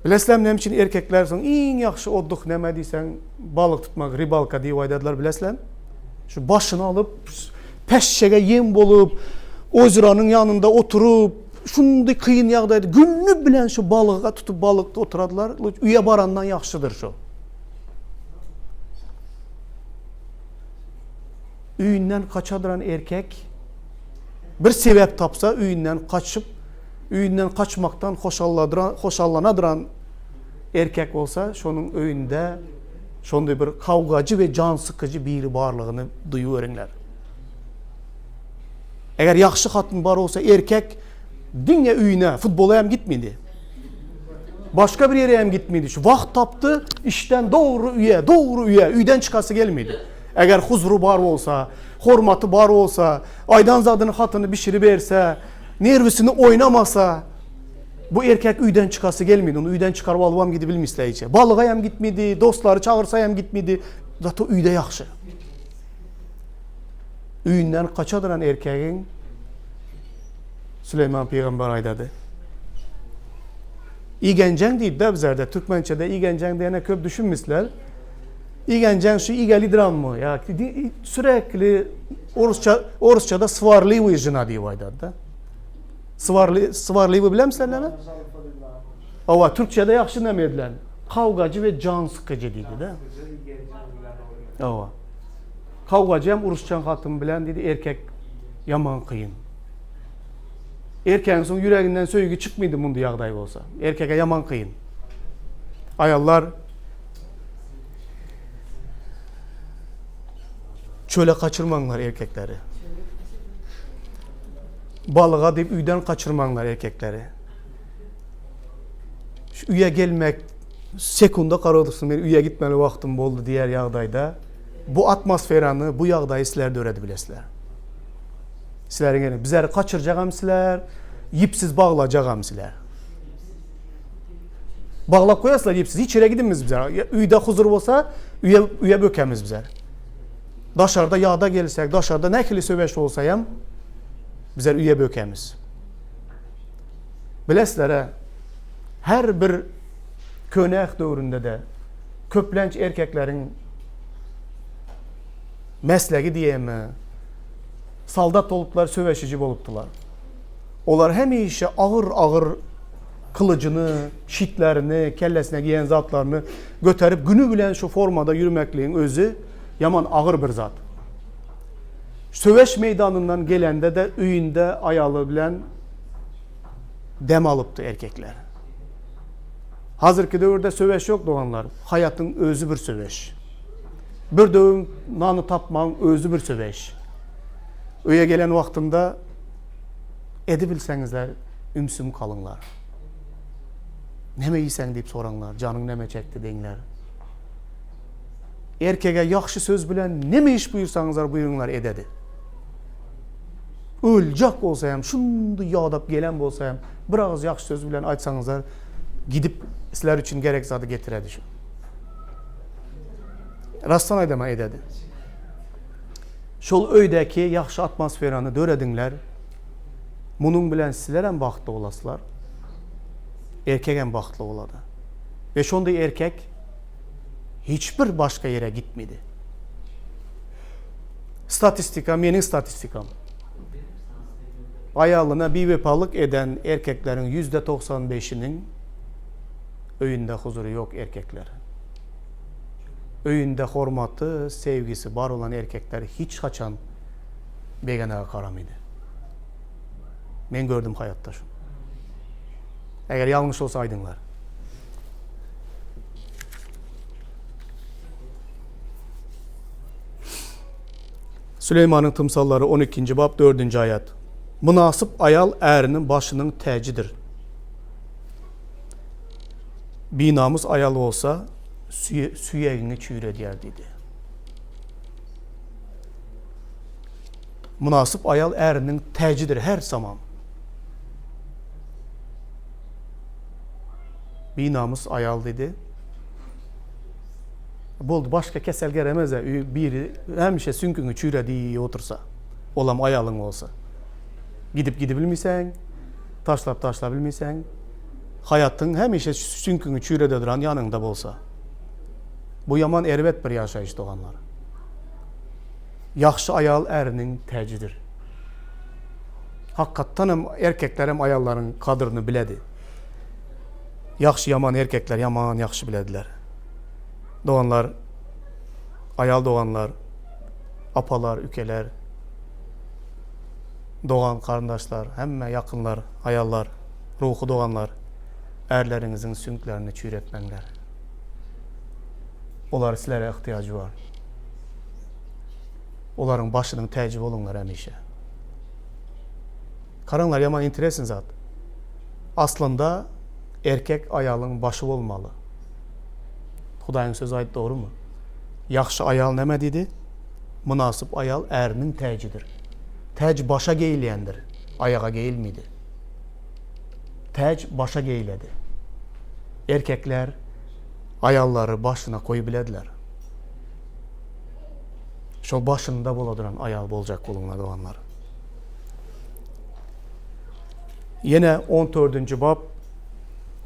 Bilesizlermi näme üçin erkekler soň iň ýagşy odduh näme diýseň balyk tutmak, rybalka diýip aýdadylar bilesizlermi? Şu başyny alyp peşşege ýem bolup ozeranyň ýanynda oturyp şundy kyn ýagdaýda günü bilen şu balyga tutup balykda oturadylar. Öýe barandan ýagşydyr şu. Öýünden kaçadyran erkek. Bir sebäp tapsa öýünden gaçyp, öýünden gaçmakdan hoşallanadyran erkek bolsa, şonuň öýünde şonday bir kawgajy we jan sykyjy biri barlygyny duýuweriňler. Eger ýagşy hatyn bar bolsa erkek diňe öýüne, futbola hem gitmedi. Başga bir ýere hem gitmedi. Şu wagt tapdy, işden dogry öýe, dogry öýe, öýden çykasy gelmedi. Eger huzury bar bolsa, hormaty bar bolsa, aýdan zadyny hatyny bişiriberse, nerwisini oýnamasa, bu erkek öýden çykasy gelmedi. Ony öýden çykaryp alybam gidibilmisler hiç. Balyga hem gitmedi, dostlary çagyrsa hem gitmedi. Zato öýde ýagşy. Öýünden gaça duran erkegiň Süleýman pygamber aýdady. Igenjeň diýip-de bizlerde türkmençede igenjeň diýene köp düşünmisler. Igenjeň şu igelidiranmy? Ýa sürekli orusça orusçada swarliwy žena diýip aýdady-da. Swarli swarliwy bilemsizler näme? Hawa, türkçede ýagşy näme edilen? Kawgajy we jan sykyjy diýdi-de. Hawa. Kawgajy hem uruşjaň hatyn bilen diýdi, erkek ýaman kyn. Erkegiň soň ýüreginden söýgi çykmydy mundy ýagdaý bolsa. Erkege ýaman kyn. Aýallar çöle kaçyrmaňlar erkekleri. Balyga diýip öýden kaçyrmaňlar erkekleri. Şu öýe gelmek sekunda karar men öýe gitmeli wagtym boldy diýer ýagdaýda bu atmosferany, bu ýagdaýy sizler döredip bilesizler. Sizleriň ýene bizleri kaçyrjagam sizler, ýipsiz baglajagam sizler. Baglap goýaslar ýipsiz, hiç ýere gidinmiz bizler. Öýde huzur bolsa, öýe, öýe bökemiz bizler. Daşarda ýada gelsek, daşarda nähili söweş bolsa hem bizler öýe bökemiz. Bilesizler, her bir köne döwründe-de köplenç erkekleriň meslegi diýemi, soldat bolupdylar, söweşiji bolupdylar. Olar hemişe agyr-agyr kylyjyny, şitlerini, kellesine giýen zatlaryny göterip güni bilen şu formada ýürmekligiň özi ýaman agyr bir zat. Söweş meýdanyndan gelende-de öýünde aýaly bilen dem alypdy erkekler. Hazirki döwürde söweş ýok doganlar. Haýatyň özi bir söweş. Bir döwüm nany tapmagyň özi bir söweş. Öýe gelen wagtynda edibilseňizler ümsüm galyňlar. Näme iýseň diýip soraňlar, janyň näme çekdi diýiňler. Erkege ýagşy söz bilen näme iş buýursaňyzlar buýruňlar ededi. Öljek bolsa hem, şundy ýadap gelen bolsa hem, bir agyz ýagşy söz bilen aýtsaňyzlar, gidip sizler üçin gerek zady getiredi şu. Rastdan aýdama ededi. Şol öýdäki ýagşy atmosferany dörediňler. Munuň bilen sizler hem bagtly bolaslar. Erkek hem bagtly bolady. We şonda erkek hiç bir başga ýere gitmedi. Statistika meniň statistikam. Aýalyna biwepalyk eden erkekleriň %95-iniň öýünde huzury ýok erkekler. Öýünde hormaty, sevgisi bar bolan erkekler hiç haçan begenege garamydy. Men gördüm haýatda şuny. Eger ýalňyş bolsa aýdyňlar. Süleýmanyň tymsallary 12-nji bap 4-nji aýat. Mynasyp aýal äriniň başynyň täjidir. Binamys aýal bolsa süýegiňi çüýredýär diýdi. Mynasyp aýal äriniň täjidir her zaman. Binamys aýal diýdi. Boldy başga kesel geremez-ä biri hemişe süňküňi çüýredi otursa. Olam aýalyň bolsa. Gidip gidibilmeseň, taşlap taşlabilmeseň, haýatyň hemişe süňküňi çüýrede duran ýanyňda bolsa. Bu ýaman erbet bir ýaşaýyş doganlar. Ýagşy aýal äriniň täjidir. Hakykatdan hem erkekler hem aýallaryň gadryny biledi. Ýagşy ýaman erkekler ýaman ýagşy bilediler. Doganlar, aýal doganlar, apalar, ükeler. Dogan garyndaşlar, hemme ýakynlar, aýallar, ruhy doganlar, ärleriňiziň süňklerini çüýretmäňler. Olar sizlere yhtyýajy bar. Olaryň başynyň täji boluňlar hemişe. Garaňlar ýaman interesny zat. Aslynda erkek aýalyň başy bolmaly. Hudaýyň sözi aýt dogrymy? Ýagşy aýal näme diýdi? Mynasyp aýal äriniň täjidir. Täj başa geýilýändir, aýaga geýilmidi. Täj başa geýiledi. Erkekler aýallary başyna goýup bilediler. Şol başynda boladyran aýal boljak boluňlar doganlar. Ýene on dördünji bap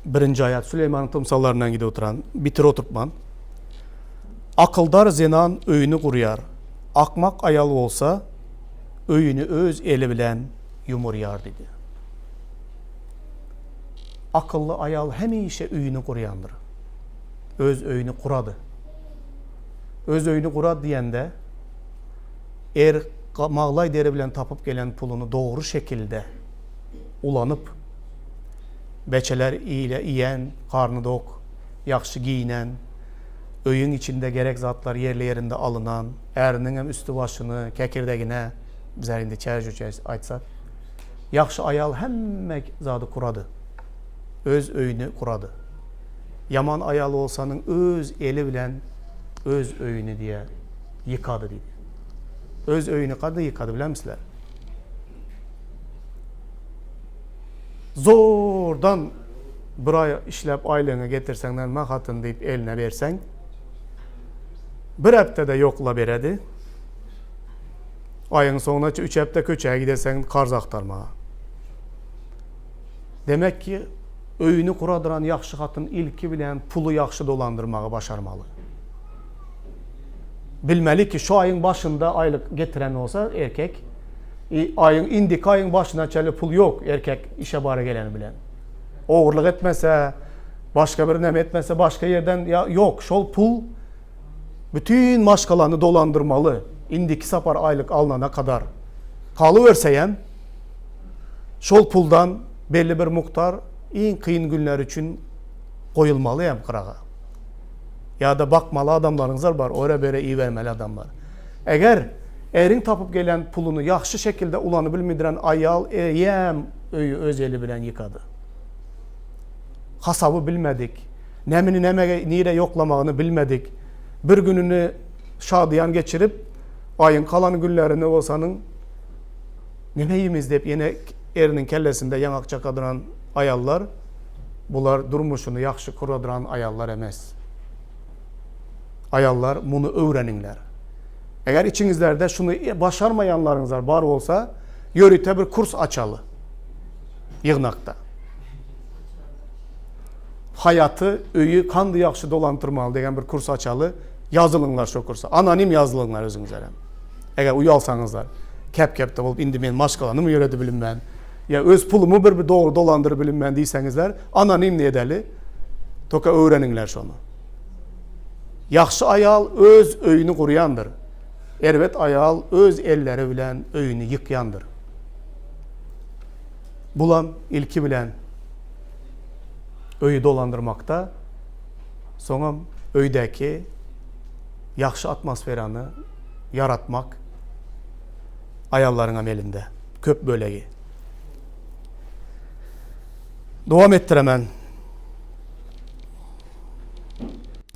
birinji aýat Süleýmanyň tymsallaryndan gidip oturan bitir oturtman. Akyldar zenan öýüni gurýar, akmak aýal bolsa öýüni öz eli bilen ýumurýar diýdi. Akylly aýal hemişe öýüni gurýandyr. Öz öýüni gurady. Öz öýüni gurady diýende er maglaý deri bilen tapyp gelen puluny dogry şekilde ulanyp, beçeler ile iýen, garny dok, ýagşy geýinen, öýüň içinde gerek zatlar ýerli-ýerinde alynan, äriniňem üsti-başyny, kekirdegine, bizler indi çäjüçe aýtsak, ýagşy aýal hemme zady kurady. Öz öýüni kurady. Ýaman aýal bolsanyň öz eli bilen öz öýüni diýe ýykady diýdi. Öz öýüni kada ýykady bilemisizler? Zordan bir aý işläp aýlygyňy getirseň näme hatyn diýip eline berseň bir hepdede ýokla beredi. Aýyň soňuna üç hepde köçä gideseň karz agtarmaga. Demek ki öýüni guradyran ýagşy hatyn ilki bilen puly ýagşy dolandyrmagy başarmaly. Bilmeli ki şu aýyň başynda aýlyk getiren bolsa erkek aýyň indiki aýyň başyna çenli pul ýok erkek işe bara geleni bilen. Ogurlyk etmese, başga bir näme etmese başga ýerden ýa ýok şol pul bütin maşgalany dolandyrmaly indiki sapar aýlyk alnana kadar. Galyberseýem şol puldan belli bir mukdar iň kyn günler üçin goýulmaly hem gyraga. Ýa-da bakmaly adamlaryňyzlar bar, ora-bere ibermeli adamlar. Eger eriň tapyp gelen puluny ýagşy şekilde ulanyp bilmediren aýal eýýäm öýi öz eli bilen ýykady. Hasaby bilmedik, nämini nämege nirä ýoklamagyny bilmedik, bir gününi şadyýan geçirip, aýyň kalan günlerini bolsanyň neme iýmiz diýip ýene eriniň kellesinde ýaňak çakadyran aýallar, bular durmuşyny ýagşy kuradyran aýallar emes. Aýallar muny öwreniňler. Eger içiňizlerde şuny başarmaýanlaryňyzlar bar bolsa, ýörite bir kurs açaly. Ýygnakda. Haýaty, öýi kandy ýagşy dolandyrmaly diýen bir kurs açaly. Ýazylyňlar şo kursa. Anonim ýazylyňlar özüňizler hem. Eger uýalsaňyzlar, kep-kepde bolup indi men maşgalanymy ýöredip bilinmän, ýa öz pulumy bir bir dogry dolandyryp bilinmän diýseňizler, anonimni edeli. Toka öwreniňler şony. Ýagşy aýal öz öýüni gurýandyr. Erbet aýal öz elleri bilen öýüni ýykýandyr. Bulam ilki bilen öýi dolandyrmakda, soňam öýdäki ýagşy atmosferany ýaratmak aýallaryňam elinde, köp bölegi. Dowam etdiremen.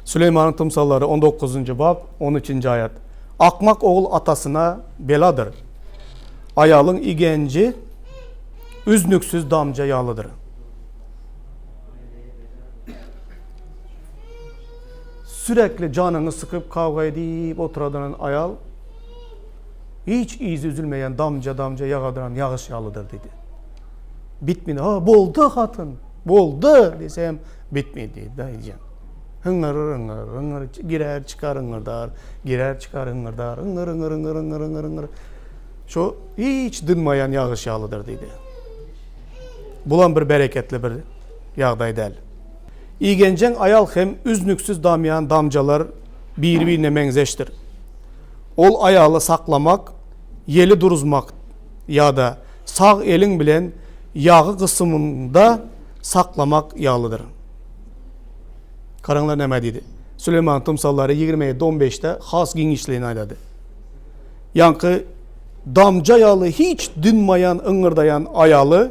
Süleýmanyň tymsallary on dokuzynjy bap, on üçünji aýat. Akmak ogul atasyna beladyr. Aýalyň igenji üznüksiz damja ýalydyr. Sürekli janyňy sykyp kawga edip oturadyran aýal hiç yzy üzülmeýän damja-damja ýagadyran ýagyş ýalydyr diýdi. Bitmedi. Ha, boldy hatyn, boldy diýse hem bitmedi diýdi da ejem. Hyňňyr, hyňňyr, hyňňyr, girer, çykar, hyňňyrdar, girer, çykar, hyňňyrdar, hyňňyr, hyňňyr, hyňňyr, hyňňyr, hyňňyr, hyňňyr. Şo hiç dynmaýan ýagyş ýalydyr diýdi. Bulam bir bereketli bir ýagdaý däl. Igenjeň aýal hem üznüksiz damýan damjalar biri-birine meňzeşdir. Ol aýaly saklamak, ýeli duruzmak ýa-da. sag eliň bilen ýagy gysymyňda saklamak ýalydyr. Garaňlar näme diýdi. Süleýman tymsallary 27 15-de has giňişleýin aýdady. Ýaňky damja ýaly hiç dynmaýan yňňyrdaýan aýaly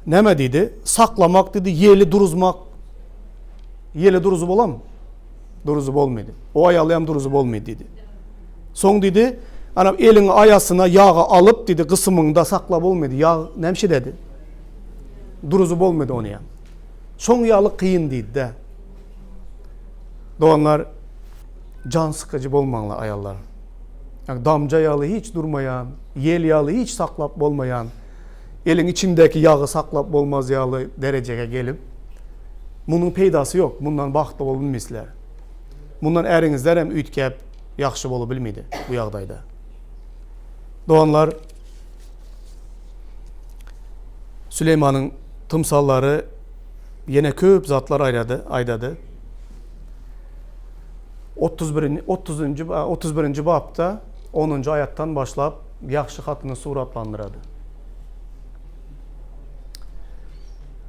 näme diýdi? Saklamak diýdi, ýeli duruzmak. Ýeli duruzyp bolam? Duruzyp bolmaýdy. O aýaly hem duruzyp bolmaýdy diýdi. Soň diýdi, ana eliň aýasyna ýagy alyp diýdi, gysymyňda saklap bolmaýdy. Ýag näme dedi? Duruzyp bolmaýdy ony ýa. Şoň ýaly kyn diýdi-de. Doganlar, jan sykyjy bolmaňlar aýallar. Ýa damja ýaly hiç durmaýan, ýel ýaly hiç saklap bolmaýan, eliň içindäki ýagy saklap bolmaz ýaly derejege gelip, munuň peýdasy ýok, mundan bagtly bolup bilmeýsizler. Mundan äriňizler hem üýtgäp ýagşy bolup bilmeýdi bu ýagdaýda. Doganlar, Süleýmanyň tymsallary ýene köp zatlar aýdady, aýdady. 31 otuzynjy 31-nji bapda 10-njy aýatdan başlap ýagşy hatyny suratlandyrady.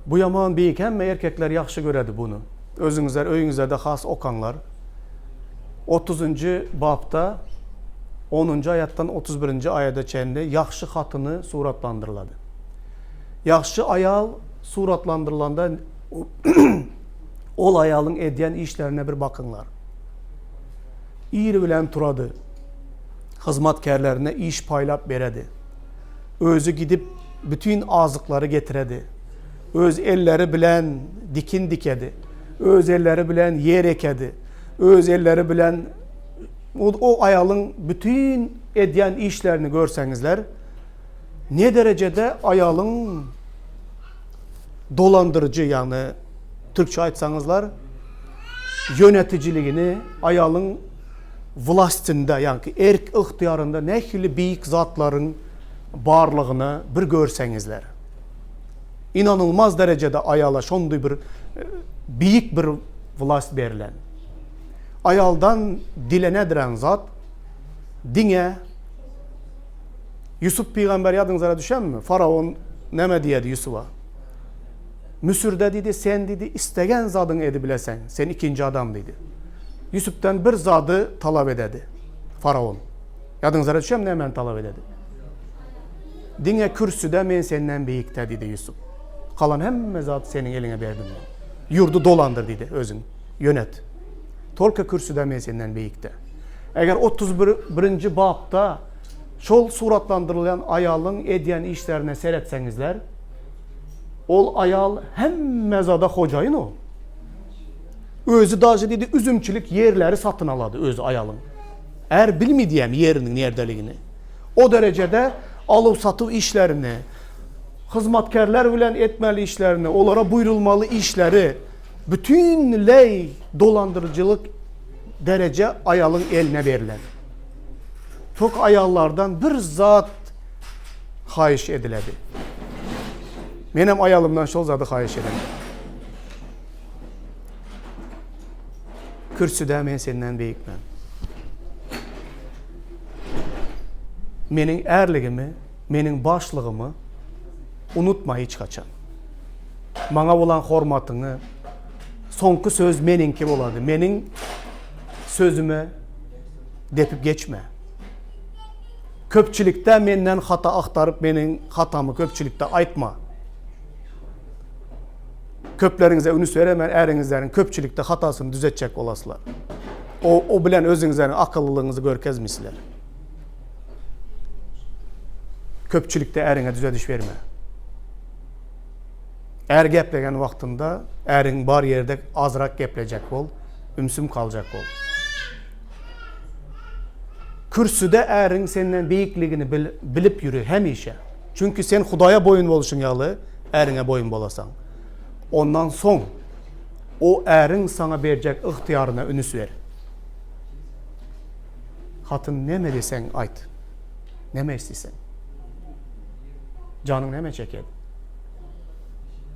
Bu ýaman beýik hemme erkekler ýagşy göredi buny. Özüňizler öýüňizlerde has okaňlar. 30-njy bapda 10-njy aýatdan 31-nji aýada çenli ýagşy hatyny suratlandyrylady. Ýagşy aýal suratlandyrylanda Ol aýalyň edýän işlerine bir bakyňlar. Ir bilen turady. Hyzmatkärlerine iş paýlap beredi. Özi gidip bütin azyklary getiredi. Öz elleri bilen dikin dikedi. Öz elleri bilen ýer ekedi. Öz elleri bilen o aýalyň bütin edýän işlerini görseňizler, ne derejede aýalyň dolandyryjy, ýagny türkçe aýtsaňyzlar, ýönetijiligini aýalyň wlastynda, ýagny erk ygtyýarynda nähili beýik zatlaryň barlygyny bir görseňizler. Inanylmaz derejede aýala şondy bir beýik bir wlast berlen. Aýaldan dilenediren zat diňe Ýusup pygamber ýadyňyzara düşenmi? Faraon näme diýedi Ýusuba? Müsürde diýdi, sen diýdi, istegen zadyňy edibileseň, sen ikinji adam diýdi. Ýusupdan bir zady talap ededi faraon. Ýadyňyzara düşenmi nämäni talap ededi? Diňe kürsüde men senden beýikde diýdi Ýusup. Kalan hemme zady seniň eliňe berdim men. Ýurdy dolandyr diýdi özüň, ýönet. Tolka kürsüde men senden beýikde. Eger 31-nji bapda Şol suratlandyrylýan aýalyň edýän işlerine seretseňizler, ol aýal hemme zada hojaýyn ol. Özi daže diýdi üzümçilik ýerleri satyn alady özi aýalyň. Är bilmi diýem ýeriniň nerdeligini. O derejede alyw-satyw işlerini, hyzmatkärler bilen etmeli işlerini, olara buýrulmaly işleri bütinleý dolandyryjylyk dereje aýalyň eline berlen. Tok aýallardan bir zat haýyş ediledi. Menem aýalymdan şol zady haýyş edem. Kürsüde men senden beýikmen. Meniň ärligimi, meniň başlygymy unutma hiç haçan. Maňa bolan hormatyňy, soňky söz meniňki bolady. Meniň sözüme depip geçme. Köpçülikde menden hata agtaryp meniň hatamy köpçülikde aýtma. Köpleriňize ünüs beremen äriňizleriň köpçülikde hatasyny düzetjek bolaslar. O, o bilen özüňizleriň akyllylygyňyzy görkezmisizler. Köpçülikde äriňe düzediş berme. Är geplegen wagtynda äriň bar ýerde azrak geplejek bol, ümsüm kaljak bol. Kürsüde äriň senden beýikligini bil, bilip ýüri hemişe. Çünki sen Hudaýa boýun bolşuň ýaly äriňe boýun bolasaň. Ondan soň o äriň saňa berjek ygtyýaryna ünüs ber. Hatyn neme diýseň aýt. Neme isleseň. Janyň neme çeker?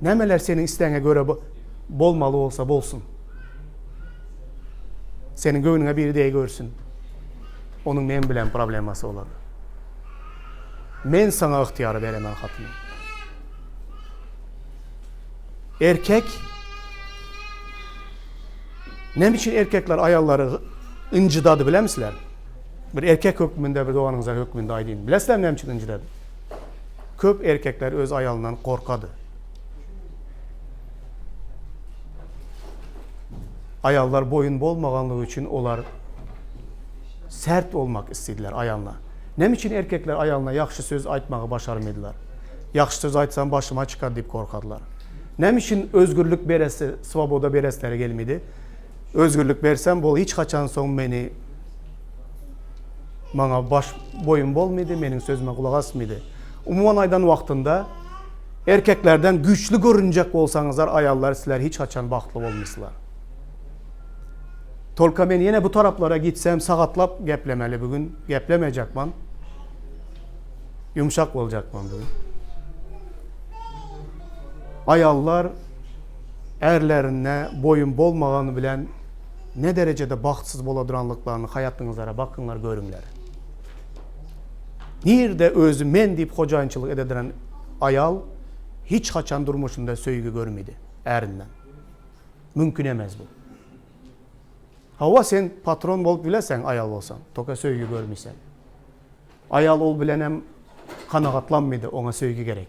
Nämeler seniň islegiňe görä bolmaly bolsa bolsun. Seniň göwnüňe biri deý görsün. Onuň men bilen problemasy bolar. Men saňa ygtyýary beremen hatynym. Erkek Näme üçin erkekler aýallary ynjydady bilemisiler? Bir erkek hökmünde bir doganyňyza hökmünde aýdyn. Bilesizlermi näme üçin ynjydady? Köp erkekler öz aýalyndan gorkady. Aýallar boýun bolmaganlygy üçin olar sert bolmak istidiler aýalyna. Näme üçin erkekler aýalyna ýagşy söz aýtmagy başarmydylar? Ýagşy söz aýtsam başyma çykar diýip gorkadylar. Näme üçin özgürlik beresi, swoboda beresleri gelmedi? Özgürlik bersem bol hiç haçan soň meni maňa baş boýun bolmydy, meniň sözüme gulak asmydy. Umuman aýdan wagtynda erkeklerden güýçli görünjek bolsaňyzlar aýallar sizler hiç haçan bagtly bolmysylar. Tolka men ýene bu taraplara gitsem sagatlap geplemeli bu gün geplemejekman. Ýumşak boljakman bu gün. Aýallar ärlerine boýun bolmagany bilen ne derejede bagtsyz boladyranlyklaryny haýatyňyzlara bakyňlar görüňler. Nirde özi men diýip hojaýynçylyk edediren aýal hiç haçan durmuşynda söýgi görmedi ärinden. Mümkin emez bu. Hawa sen patron bolup bileseň aýal bolsaň, toka söýgi görmisen. Aýal ol bilenem kanagatlanmydy, oňa söýgi gerek.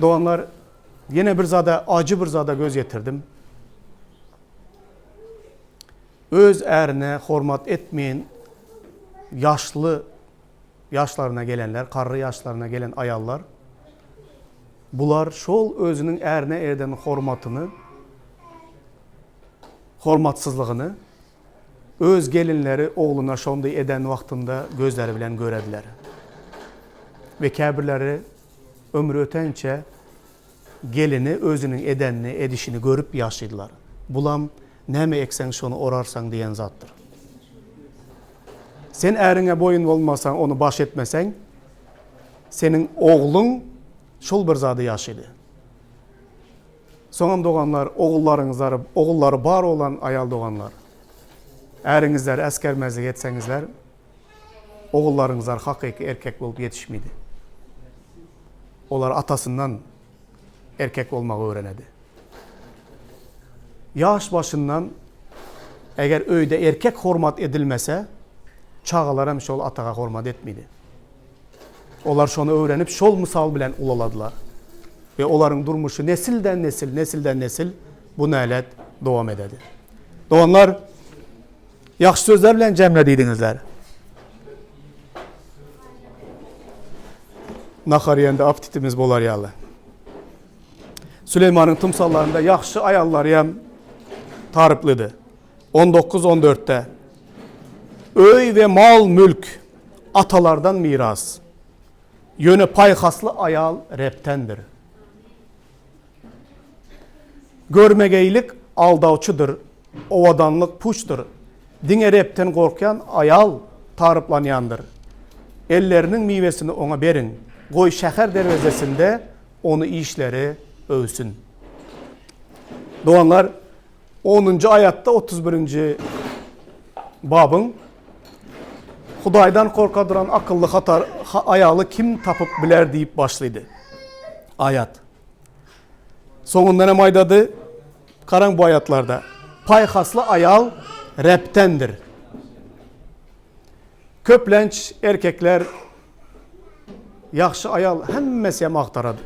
Doganlar, ýene bir zada, ajy bir zada göz ýetirdim. Öz ärine hormat etmeýän ýaşly ýaşlaryna gelenler, garry ýaşlaryna gelen aýallar, bular şol özüniň ärine eden hormatyny, hormatsyzlygyny öz gelinleri ogluna şonday eden wagtynda gözleri bilen görediler. We käbirleri ömri ötençe gelini özüniň edenini, edişini görüp ýaşaýdylar. Bulam näme ekseň şony orarsaň diýen zatdyr. Sen äriňe boýun bolmasaň, ony baş etmeseň, seniň ogluň şol bir zady ýaşaýdy. Soňam doganlar, ogullaryňyzlary, ogullary bar bolan aýal doganlar, äriňizleri äsgermezlik etseňizler, ogullaryňyzlar hakyky erkek bolup ýetişmidi. Olar atasyndan erkek bolmagy öwrenedi. Ýaş başyndan eger öýde erkek hormat edilmese, çagalar hem şol ataga hormat etmidi. Olar şony öwrenip, şol mysal bilen ulaladylar. We olaryň durmuşy nesilden nesil, nesilden nesil bu nälet dowam ededi. Doganlar, ýagşy sözler bilen jemle diýdiňizler. Nahar ýende aptitimiz bolar ýaly. Süleýmanyň tymsallarynda ýagşy aýallary hem taryplydy. 19 14-de Öý we mal-mülk atalardan miras. Ýöne paýhasly aýal Rebdendir. Görmegeýlik aldawçydyr, owadanlyk puçdur. Diňe Rebden gorkýan aýal taryplanýandyr. Elleriniň miwesini oňa beriň, goý şäher derwezesinde ony işleri öwsün. Doganlar, onunjy aýatda 31-nji babyň Hudaýdan gorka duran akylly hatar aýaly kim tapyp biler diýip başlydy. Aýat. Soňundan hem aýdady, garaň bu aýatlarda. Paýhasly aýal Rebdendir. Köplenç erkekler ýagşy aýal hemmesi hem agtarady.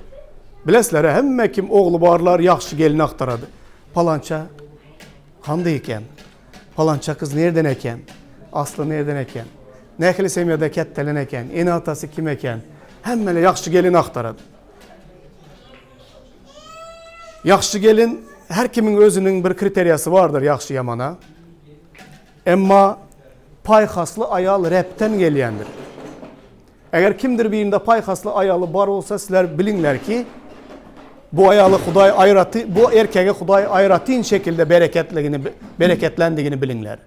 Bilesizler, hemme kim ogly barlar ýagşy gelin agtarady. Palança kandy eken? Palança gyz nirden eken? Asly nirden eken? Nähili semýada ketdelen eken? Ene-atasy kim eken? Hemmeler ýagşy gelin agtarady. Ýagşy gelin her kimiň özüniň bir kriteriýasy bardyr ýagşy ýamana. Emma paýhasly aýal Rebden gelýändir. Eger kimdir birinde paýhasly aýaly bar bolsa, sizler biliňler ki, bu aýaly Hudaý aýraty, bu erkege Hudaý aýratyn şekilde bereketligini, bereketlendigini biliňler.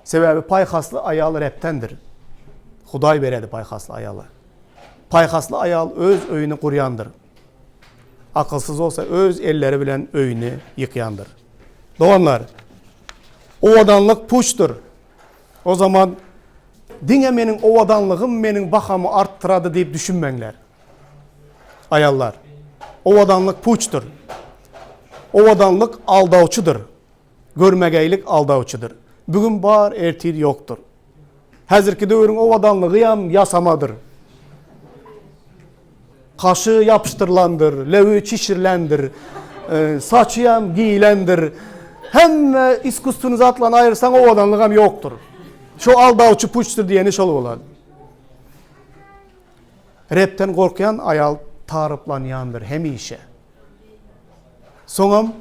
Sebäbi paýhasly aýal Rebdendir. Hudaý beredi paýhasly aýaly. Paýhasly aýal öz öýüni gurýandyr. Akylsyz bolsa öz elleri bilen öýüni ýykýandyr. Doganlar, owadanlyk puçdur. O zaman. Diňe meniň owadanlygym meniň bahamy artdyrady diýip düşünmäňler. Aýallar. Owadanlyk puçdur. Owadanlyk aldawçydyr. Görmegeýlik aldawçydyr. Bugün bar, ertir ýokdur. Häzirki döwrüň owadanlygyyam ýasamadyr. Kaşy ýapyşdyrylandyr, lewi çişirilendir, saçyyam giýlendir. Hemme iskusstwny zatlaryny aýyrsaň owadanlygam ýokdur. Şo aldawçy puçdur diýeni şol bolar. Rebden gorkýan aýal taryplanýandyr hemişe. Soňam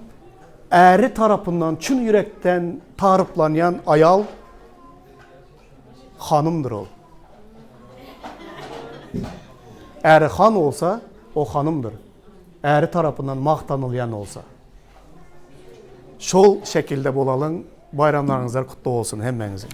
äri tarapyndan çyn ýürekden taryplanýan aýal hanymdyr ol. Äri han bolsa, o hanymdyr. Äri tarapyndan magtanylýan bolsa. Şol şekilde bolalyň, baýramlaryňyzlar kutly bolsun hemmäňiziň.